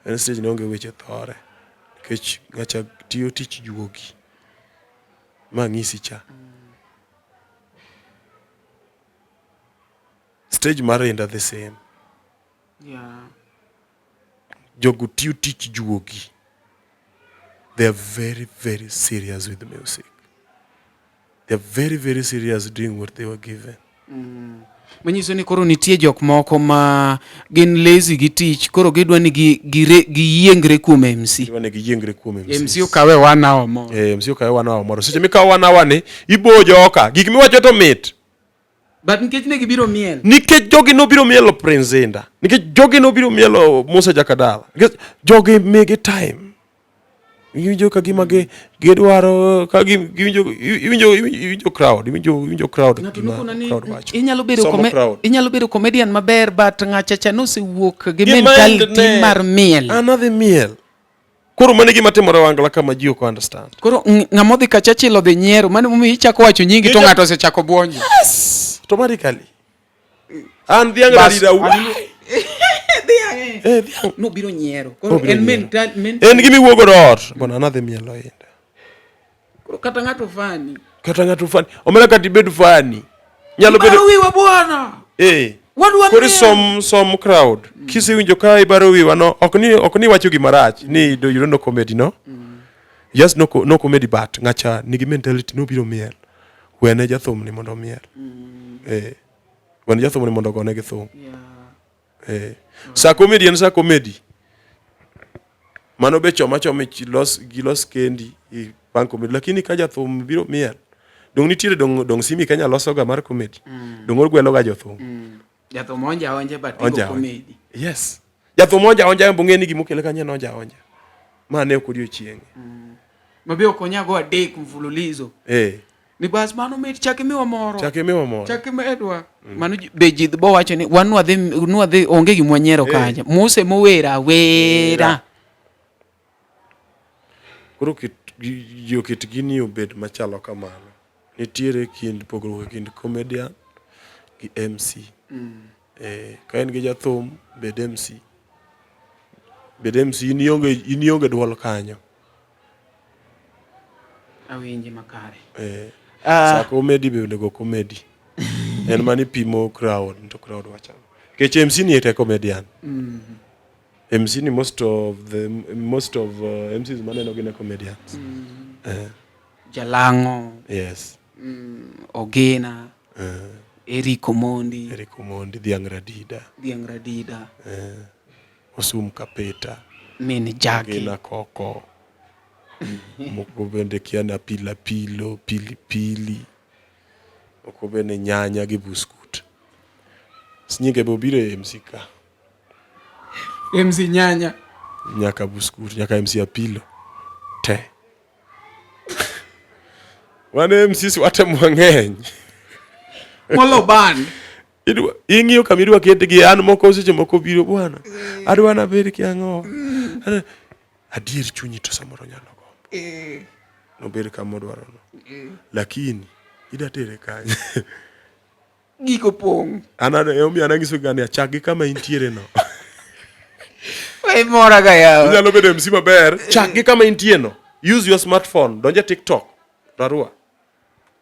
Speaker 1: en stage ne onge weche thore nikech ng'acha tiyo tich juogi ma ng'isi cha stage mar Inda the same Jogo tiyo tich juogi. They are very, very serious with music. They are very, very serious doing what they were given.
Speaker 2: Manyiso ni koro nitie jok moko ma gin lazy gi tich koro gidwa ni giyiengre kuom MC.
Speaker 1: Gidwa ni giyiengre kuom MC.
Speaker 2: MC okawe one hour moro.
Speaker 1: Eh, MC okawe one hour moro. Seche mikawo one hour ni, ibo joka. Gik miwacho to mit.
Speaker 2: But nikech ne gibiro miel.
Speaker 1: Nikech jogi nobiro mielo Prince Indah. Nikech jogi nobiro mielo Musa Jakadala. Nikech jogi migi time. Iwinjo ka gima gi gidwaro ka gi giwinjo iwinjo iwinjo crowd iwinjo iwinjo crowd
Speaker 2: Ng'ato
Speaker 1: gima
Speaker 2: nokona ni
Speaker 1: crowd wacho.
Speaker 2: inyalo bedo
Speaker 1: Somo
Speaker 2: come,
Speaker 1: crowd.
Speaker 2: inyalo bedo comedian maber but ng'acha cha nosewuok gi
Speaker 1: Gi
Speaker 2: mentality
Speaker 1: mind ne.
Speaker 2: mar miel.
Speaker 1: An adhi miel. Koro mano e gima timore Wangla kama ji ok understand.
Speaker 2: Koro ng'ama odhi kacha chilo dhi nyiero, mano momiyo ichako wacho nyingi to ng'ato osechako bwonjo.
Speaker 1: Yes! Automatically. An dhiang'
Speaker 2: Bas,
Speaker 1: radida
Speaker 2: an- Dhiang'
Speaker 1: Eh, dhiang'.
Speaker 2: Nobiro nyiero. Koro
Speaker 1: Nobiro
Speaker 2: en
Speaker 1: nyiero.
Speaker 2: mental mental.
Speaker 1: En gima iwuogo ot. Bwana an adhi mielo Indah.
Speaker 2: Koro kata ng'ato fani.
Speaker 1: Kata ng'ato fani. Omera kata ibed fani. Nyalo bedo
Speaker 2: Ibaro wiwa bwana.
Speaker 1: Eh.
Speaker 2: Wadwa
Speaker 1: Koro
Speaker 2: miel.
Speaker 1: som som crowd. Mm. Kisewinjo ka ibaro wiwa no ok ni ok ni wacho gima rach ni do you don't know comedy no. Mm. Just no no comedy but ng'acha nigi mentality no biro miel. Wene jathum ni mondo omiel. Mm. Eh. Wene jathum ni mondo ogone gi thum.
Speaker 2: Yeah.
Speaker 1: Eh. Sa comedy en sa comedy. Mano be choma choma gilos gilos kendi ipang comedy lakini ka jathum biro miel dong nitiere dong dong simi Kenya losoga mar comedy. Mm. Dong ogwelo ga jothum.
Speaker 2: Mm. Jathum onja onja but
Speaker 1: onja
Speaker 2: comedy.
Speaker 1: Yes. Jathum onja onja embo ng'e ni gimokele kanyo en onja onja. Ma ne ok odiochienge.
Speaker 2: Mm. Mabe ok onyago adek mfululizo.
Speaker 1: Eh.
Speaker 2: Ni bas mano mit chak imiwa moro.
Speaker 1: Chak imiwa moro.
Speaker 2: Chak imedwa. Mm. Mano be ji bo wacho ni wan nwadhi nwadhi onge gima wanyiero eh. kanyo. Muse mowera wera.
Speaker 1: Koro ket ji oket gini obed machalo kamano. Nitiere kind pogruok e kind comedian gi MC. Mm. Eh, ka en gi jathum bed MC. Bed MC in ionge in ionge duol kanyo.
Speaker 2: Awinji makare.
Speaker 1: Eh, uh, sa comedy be onego comedy. en mani pimo crowd to crowd wacho. Nikech MC ni e comedian. Mm. MC ni most of the most of MCs maneno gin comedians.
Speaker 2: Jalang'o.
Speaker 1: Yes.
Speaker 2: Ogina. Eric Omondi.
Speaker 1: Eric Omondi, Dhiang' Radida.
Speaker 2: Dhiang' Radida.
Speaker 1: Osum Kapeta.
Speaker 2: Min Jackie.
Speaker 1: Ogina Koko. Moko bende kia ni apilo apilo, pili pili. Moko bende nyanya gi buskut. Nyinge be obiro e MC ka.
Speaker 2: MC Nyanya.
Speaker 1: Nyaka buskut, nyaka MC Apilo. Te. Wan MCs watemo mang'eny.
Speaker 2: Molo band.
Speaker 1: Ing'iyo kama idwa ketgi, an moko seche moko biro bwana. Adwa nabed ki ang'o. Adier chunyi to samoro nyalo gombo. Nobed kama odwaro no. Lakini ida tere kanye?
Speaker 2: Gigo pong'.
Speaker 1: An emomiyo an anyiso ga ni achak gi kama intiere no.
Speaker 2: Imora ga yawa.
Speaker 1: Inyalo bedo MC maber, chak gi kama intie no. Use your smartphone, donj e TikTok. Rarua.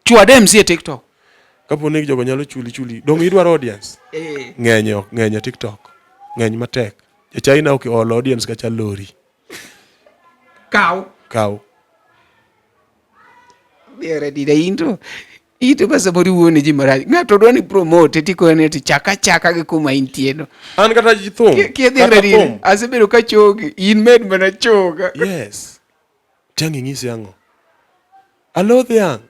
Speaker 2: Chwade MC e TikTok.
Speaker 1: Kapo ni jogo nyalo chuli chuli, dong idwaro audience. Ng'eny ok, ng'eny e TikTok. Ng'eny matek. Ja China ok olo audience kacha lori.
Speaker 2: Kaw.
Speaker 1: Kaw.
Speaker 2: Dhiang' Radida into. Ito ba samoro iwuoyo ne ji marach. Ng'ato dwa ni promote tikone ti chaka chaka gi kuma intie no.
Speaker 1: An kata ji thum.
Speaker 2: Kia Dhiang' Radida, asebedo ka chogi, in med mana choga.
Speaker 1: Yes. Tiang' inyisi ang'o? Alo dhiang'.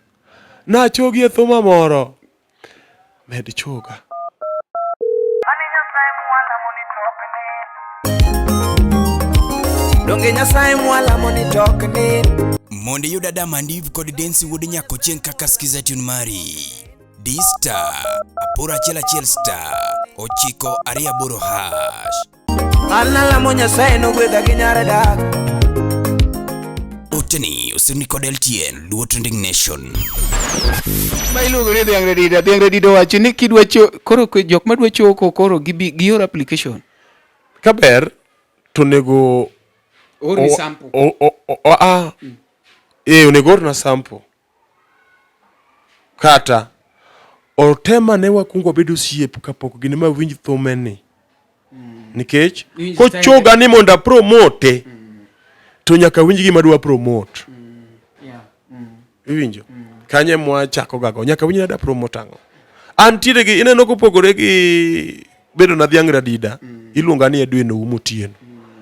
Speaker 1: Nachogi e thuma moro. Med choga.
Speaker 8: Donge Nyasaye mwalamo ni tokni.
Speaker 3: Mondo iyud Adam and Eve kod Densi wuod Nyakochieng' kaka skiza tune mari. D star 811 star 9 2 8 hash.
Speaker 8: An alamo Nyasaye nogwedha gi nyar dak.
Speaker 3: Oteni osirni kod LTN Luo Trending Nation.
Speaker 2: Ma iluongo ni Dhiang' Radida. Dhiang' Radida owacho ni kidwa cho koro jok madwa choko koro gibi gior application.
Speaker 1: Kaber to onego
Speaker 2: Orni sample.
Speaker 1: Onego orna sample. Kata otem ane wakwong wabed osiep kapok gini ma winj thume ni. Nikech
Speaker 2: Winj
Speaker 1: kochoga ni mondo apromote to nyaka winj gima adwa promote. Iwinjo? Kanye mwachako gago. Nyaka winj ni adwa promote ang'o. Antiere gi ineno kopogore gi bedo na Dhiang' Radida, iluonga ni Edwin Oumo Otieno.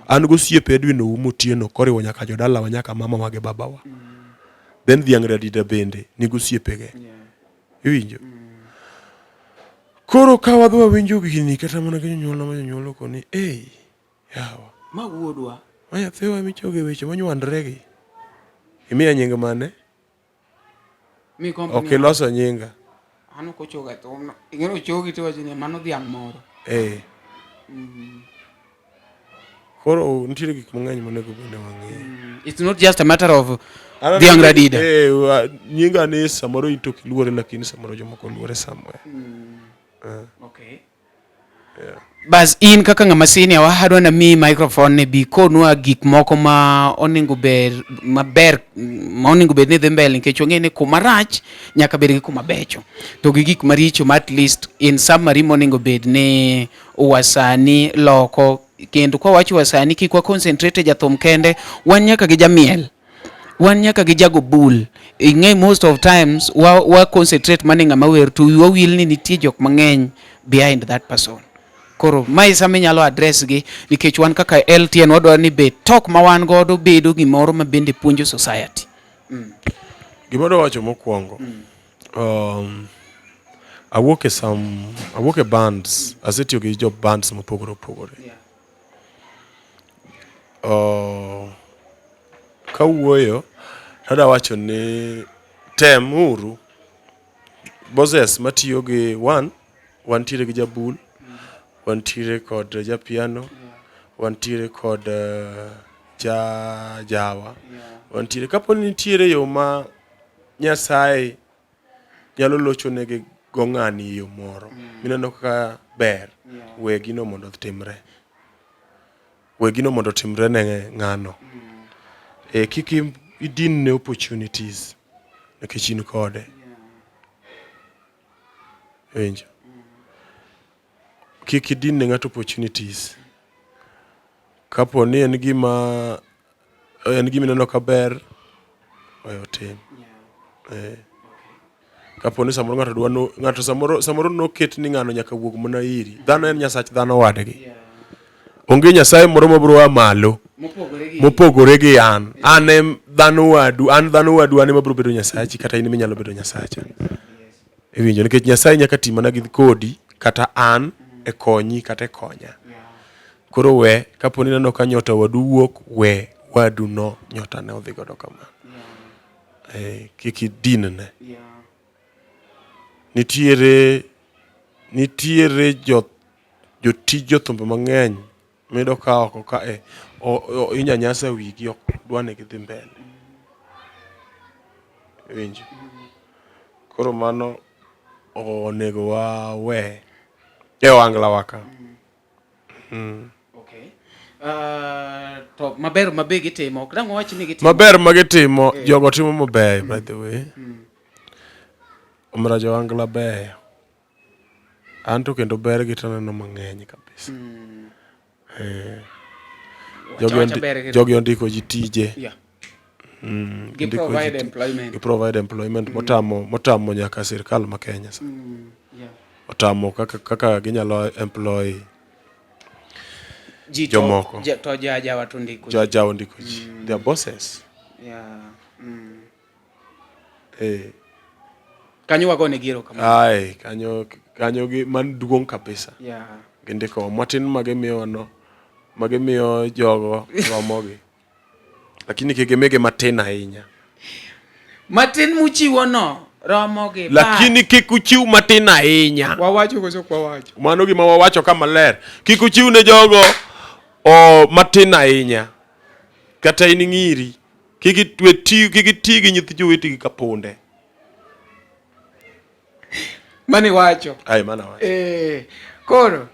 Speaker 1: An gosiepe Edwin Oumo Otieno koriwo nyaka jodalawa nyaka mamawa gi babawa. Then Dhiang' Radida bende nigi osiepege. Iwinjo? Koro ka wadhi wawinjo gini kata mana gi jonyuolna ma jonyuol okoni, ei, yawa.
Speaker 2: Ma wuodwa.
Speaker 1: Ma nyathiwa michoge weche monywandre gi. Imiya nying mane? Ok iloso nyinga.
Speaker 2: An ok ochoga thumno. Ing'e ochogi to iwacho ni mano dhiang' moro.
Speaker 1: Koro nitiere gik mang'eny monego bed ni wang'eyo.
Speaker 2: It's not just a matter of Dhiang' Radida.
Speaker 1: Nyinga ni samoro in to ok iluore lakini samoro jomoko luore somewhere.
Speaker 2: Okay. Bas in kaka ng'ama senior wa adwa namiyi microphone ni bi konwa gik moko ma onego bed maber ma onego bed ni dhi mbele nikech wang'e ni kuma rach nyaka bed gi kuma becho to gi gik maricho ma at least in summary monego bed ni wasani loko kendo kwa wacho wasani kik wa concentrate e jathum kende wan nyaka gi jamiel wan nyaka gi jago bul ing'e most of times wa concentrate mana e ng'ama wer to wiwa wil ni nitie jok mang'eny behind that person koro mae sama inyalo address gi nikech wan kaka LTN wadwaro ni be talk ma wan godo bedo gimoro ma bende puonjo society.
Speaker 1: Gima adwa wacho mokwongo, awuok e some, awuok e bands, asetiyo gi jo bands mopogore opogore. Kawuoyo, adwa wacho ni tem uru Moses matiyo gi one, wantiere gi jabul, wantiere kod japiano, wantiere kod ja jawa, wantiere kapo ni nitiere yo ma Nyasaye nyalo lochonegi go ng'ani e yo moro mineno ka ber, we gino mondo otimre. We gino mondo otimre ne ng'ano. Kik idin ne opportunities nikech in kode. Iwinjo? Kik idin ne ng'ato opportunities. Kapo ni en gima en gima ineno ka ber, we otim. Eh. Kapo ni samoro ng'ato dwa no, ng'ato samoro samoro noket ni ng'ano nyaka wuog mana iri. Dhano en nyasach dhano wadgi. Onge nyasaye moro mabiro a malo mopogore gi an. An e dhano wadu, an dhano wadu an ema abiro bedo nyasachi kata in ema inyalo bedo nyasacha. Iwinjo nikech Nyasaye nyaka ti mana gi kodi kata an e konyi kata e konya. Koro we kapo ni ineno ka nyota wadu wuok, we wadu no nyota ne odhi godo kamano. Eh, kik idinne. Nitiere nitiere jo jotij jothumbe mang'eny miyudo ka oko ka e inyanyasa wigi ok dwa ni gidhi mbele. Iwinjo? Koro mano onego wawe e ohangla wa ka. Mm.
Speaker 2: Okay. To maber mabe gitimo ok dang' wawach ni gitimo
Speaker 1: Maber ma gitimo, jogo timo maber by the way. Omera jo ohangla beyo. An to kendo ber gi to aneno mang'eny kabisa. Eh. Jogi,
Speaker 2: Wacha
Speaker 1: ondi,
Speaker 2: ber gi-
Speaker 1: jogi ondiko ji tije.
Speaker 2: Yeah. Gi
Speaker 1: Gindiko ji
Speaker 2: provide employment.
Speaker 1: Gi provide employment motamo motamo nyaka sirkal ma Kenya sa.
Speaker 2: Yeah.
Speaker 1: Otamo kaka kaka ginyalo employ
Speaker 2: Ji to,
Speaker 1: Jomoko.
Speaker 2: ja, to jajawa to ndiko ji.
Speaker 1: jaja ondiko ji. They are bosses.
Speaker 2: Yeah.
Speaker 1: Eh.
Speaker 2: Kanyo wagone gi erokamano.
Speaker 1: Ai, kanyo kanyo gi man duong' kabisa.
Speaker 2: Yeah.
Speaker 1: Gindiko matin ma gimiyowa no ma gimiyo jogo romogi. Lakini kik gimigi matin ahinya.
Speaker 2: Matin muchiwo no romo gi
Speaker 1: Lakini kik uchiw matin ahinya.
Speaker 2: Wawacho koso ok wawacho?
Speaker 1: Mano gima wawacho ka maler. Kik uchiw ne jogo o matin ahinya. Kata in ng'iri. Kik itwe ti kik iti gi nyithi jowetegi ka punde.
Speaker 2: Mani wacho.
Speaker 1: Ai mana wacho.
Speaker 2: Eh, koro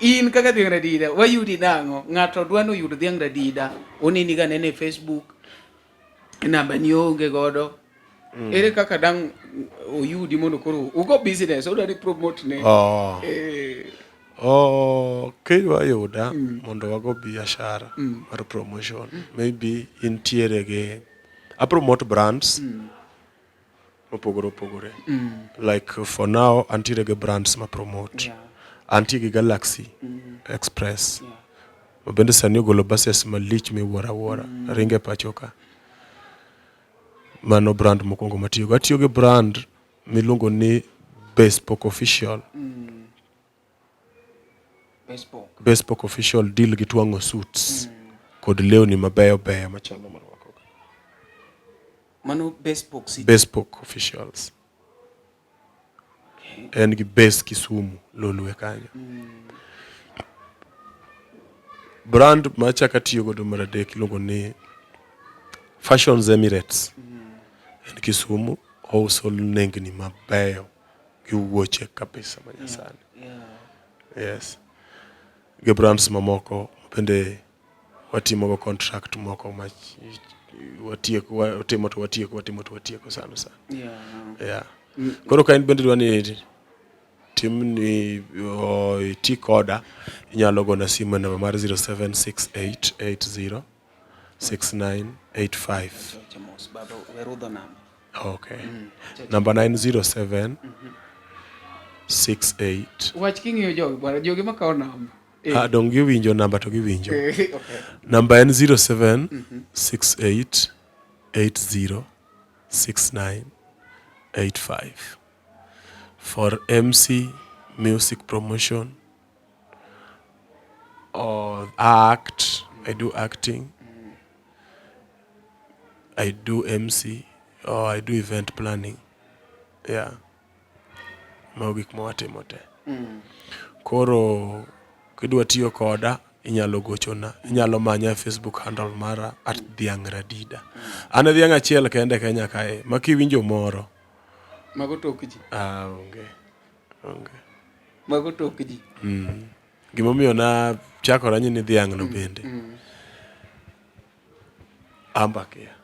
Speaker 2: in kaka dhiang' radida wayudi nang'o? Ng'ato dwa ni oyud dhiang' radida, oneni ga nene e Facebook, namba ni oonge godo. Ere kaka dang' oyudi mondo koro ugo business, odwa ni promote ne.
Speaker 1: Oh.
Speaker 2: Eh,
Speaker 1: Oh, kidwa yuda mondo wago biashara mar promotion. Maybe intiere gi a promote brands mopogore opogore. Like for now antiere gi brands ma promote.
Speaker 2: Yeah.
Speaker 1: Antie gi Galaxy Express. Ma bende sani ogolo buses malich miwuoro awuora. Ringe pacho ka. Mano brand mokwongo matiyogo. Atiyo gi brand miluongo ni Bespoke Official.
Speaker 2: Bespoke.
Speaker 1: Bespoke Official deal gi twang'o suits kod lewni mabeyo beyo machalo marwako.
Speaker 2: Mano Bespoke City.
Speaker 1: Bespoke Officials. En gi base Kisumu, Lolwe kanyo. Brand machako atiyo godo mar adek iluongo ni Fashions Emirates. En Kisumu, ouso nengni mabeyo gi wuoche kabisa manyasani. Yes. Gi brands mamoko bende watimogo contract moko ma watieko watimo to watieko watimo to watieko sana sana.
Speaker 2: Yeah.
Speaker 1: Yeah. Koro ka in bende idwa ni timni o, iti koda inyalo gona simu e namba mar 076880 6985.
Speaker 2: Chacha mos baba werudho namba.
Speaker 1: Okay. Namba 907 68
Speaker 2: Wach king'iyo jogi bwana, jogi makawo namba. Eh.
Speaker 1: Ah, dong giwinjo namba to giwinjo.
Speaker 2: Eh, okay.
Speaker 1: Namba en 07 68 80 69 85 for MC music promotion or act. I do acting. I do MC or I do event planning. Yeah. Mago gik ma watimo te. Koro kidwa tiyo koda inyalo gochona, inyalo manya e Facebook handle mara at dhiang' radida. An e dhiang' achiel kende Kenya kae ma kiwinjo moro
Speaker 2: Mago tok ji.
Speaker 1: ah, onge onge.
Speaker 2: Mago tok ji.
Speaker 1: Gimomiyo na chakora ni dhiang' no bende. Amba kia.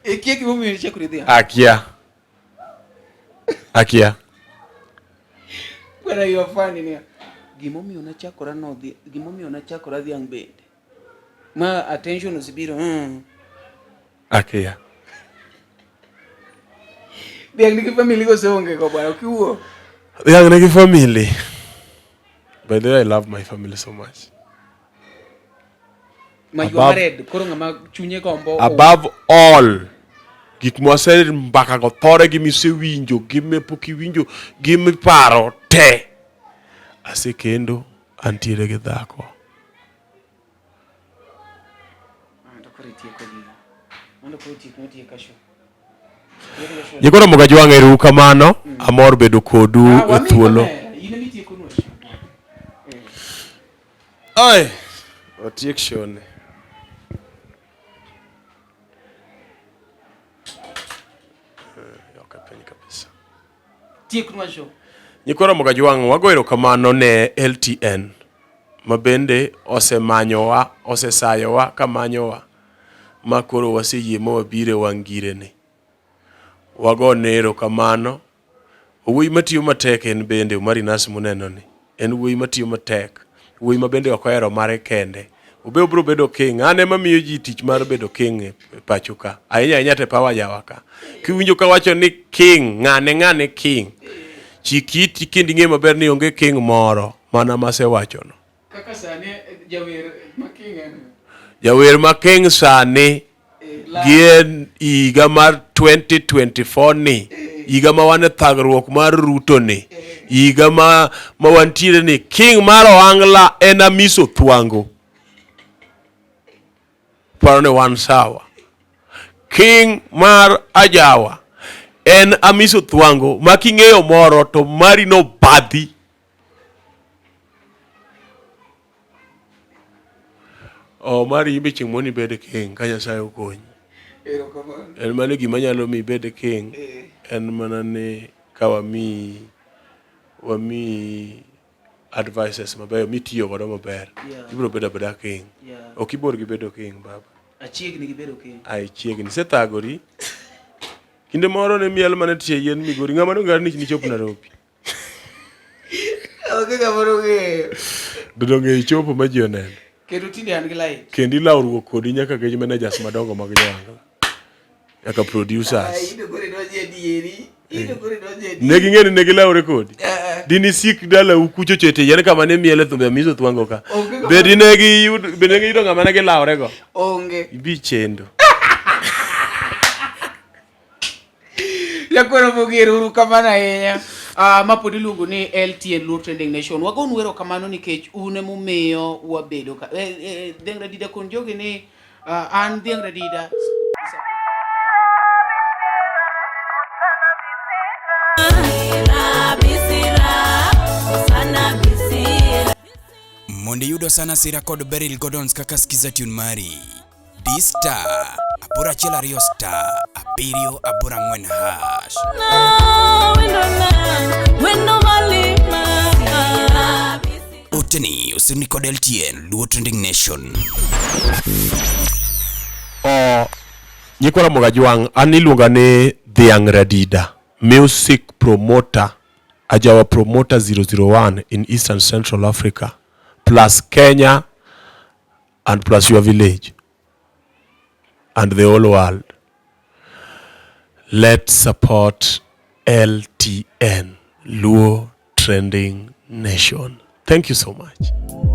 Speaker 2: Ikia gimomiyo nichakori dhiang'?
Speaker 1: Akia. Akia.
Speaker 2: Bwana you are funny niya. Gimomiyo nachakora no dhi, gimomiyo nachakora dhiang' bende. Ma attention osebiro.
Speaker 1: Akia.
Speaker 2: Dhiang' nigi family kose onge go bwana, ok iwuo.
Speaker 1: Dhiang' nigi family. By the way, I love my family so much.
Speaker 2: Ma you are married, koro ng'ama chunye gombo.
Speaker 1: Above all, gik mwase mbaka go thore gi misewinjo, gi mepok iwinjo, gi miparo te. Asekendo, antiere gi dhako. Nyikoro Mugajwang' ero kamano, amor bedo kodu e thuolo. Ai, otiek shone. Yoka piny kabisa.
Speaker 2: Tieknwa show.
Speaker 1: Nyikwa Ramogi Ajwang' wago erokamano ne LTN ma bende osemanyowa, osesayowa ka manyowa ma koro waseyie ma wabiro e wang' gireni. Wagone erokamano. Owuoyi matiyo matek en bende Omari Nas munenoni. En wuoyi matiyo matek. Wuoyi ma bende ok ohero mare kende. Obe obiro bedo king. An ema miyo ji tich mar bedo king e pacho ka. Ahinya ahinya to e pawa jawa ka. Kiwinjo kawacho ni king, ng'ane ng'ane king. Chik iti kendo ing'e maber ni onge king moro mana masewachono.
Speaker 2: Kaka sani jawer ma king en.
Speaker 1: Jawer ma king sani Gie higa mar 2024 ni, higa ma wan e thagruok mar Ruto ni, higa ma, ma wantiere ni, king mar ohangla en Amiso Thwango. Paro ni wan sawa. King mar ajawa en Amiso Thwango ma king'eyo moro to mari no badhi. Oh, mari imbe chieng' moro nibed king ka Nyasaye okonyi.
Speaker 2: Erokamano.
Speaker 1: En mana gima nyalo mi ibed king.
Speaker 2: Eh.
Speaker 1: En mana ni ka wamiyi wamiyi advices mabeyo mitiyo godo maber.
Speaker 2: Yeah.
Speaker 1: Ibiro bedo abeda king.
Speaker 2: Yeah.
Speaker 1: Ok ibor gi bedo king baba.
Speaker 2: Achiegni gi bedo king.
Speaker 1: Ai chiegni. Isethagori. Kinde moro ne miel mana tie yien Migori. Ng'ama nong'ar ni nichop Nairobi.
Speaker 2: Onge ng'ama nong'eyo.
Speaker 1: To donge ichopo ma ji oneno.
Speaker 2: Kendo tinde an gi light.
Speaker 1: Kendo ilawruok kodi nyaka gi managers madongo mag jo-Angla. Nyaka producers.
Speaker 2: Ino koro idonjo e dieri. Ino koro idonjo e dieri.
Speaker 1: Ne ging'e ni ne gilawre kodi.
Speaker 2: Eh, eh.
Speaker 1: Dini sik dalau kucho chete yien kama ne miele thumbe Amiso Thwango ka.
Speaker 2: Onge ng'ama-
Speaker 1: Be dine giyud be ne giyudo ng'ama ne gilawre go.
Speaker 2: Onge.
Speaker 1: Ibi chendo.
Speaker 2: Jakwero Mogir, uru kamano ahinya. Uh, ma pod iluongo ni LTN Luo Trending Nation. Wagonu erokamano nikech un emomiyo wabedo ka. Eh, eh, Dhiang' Radida kon jogi ni uh, an Dhiang' Radida.
Speaker 3: Mondo iyud Osana Sira kod Beryl Gordons kaka skiza tune mari. Di star 812 star 784 hash. Oteni osirni kod LTN Luo Trending Nation.
Speaker 1: O nyikwa Ramogi Ajwang', an iluonga ni Dhiang' Radida, music promoter, Ajawa promoter 001 in Eastern Central Africa, plus Kenya and plus your village and the whole world. Let's support LTN, Luo Trending Nation. Thank you so much.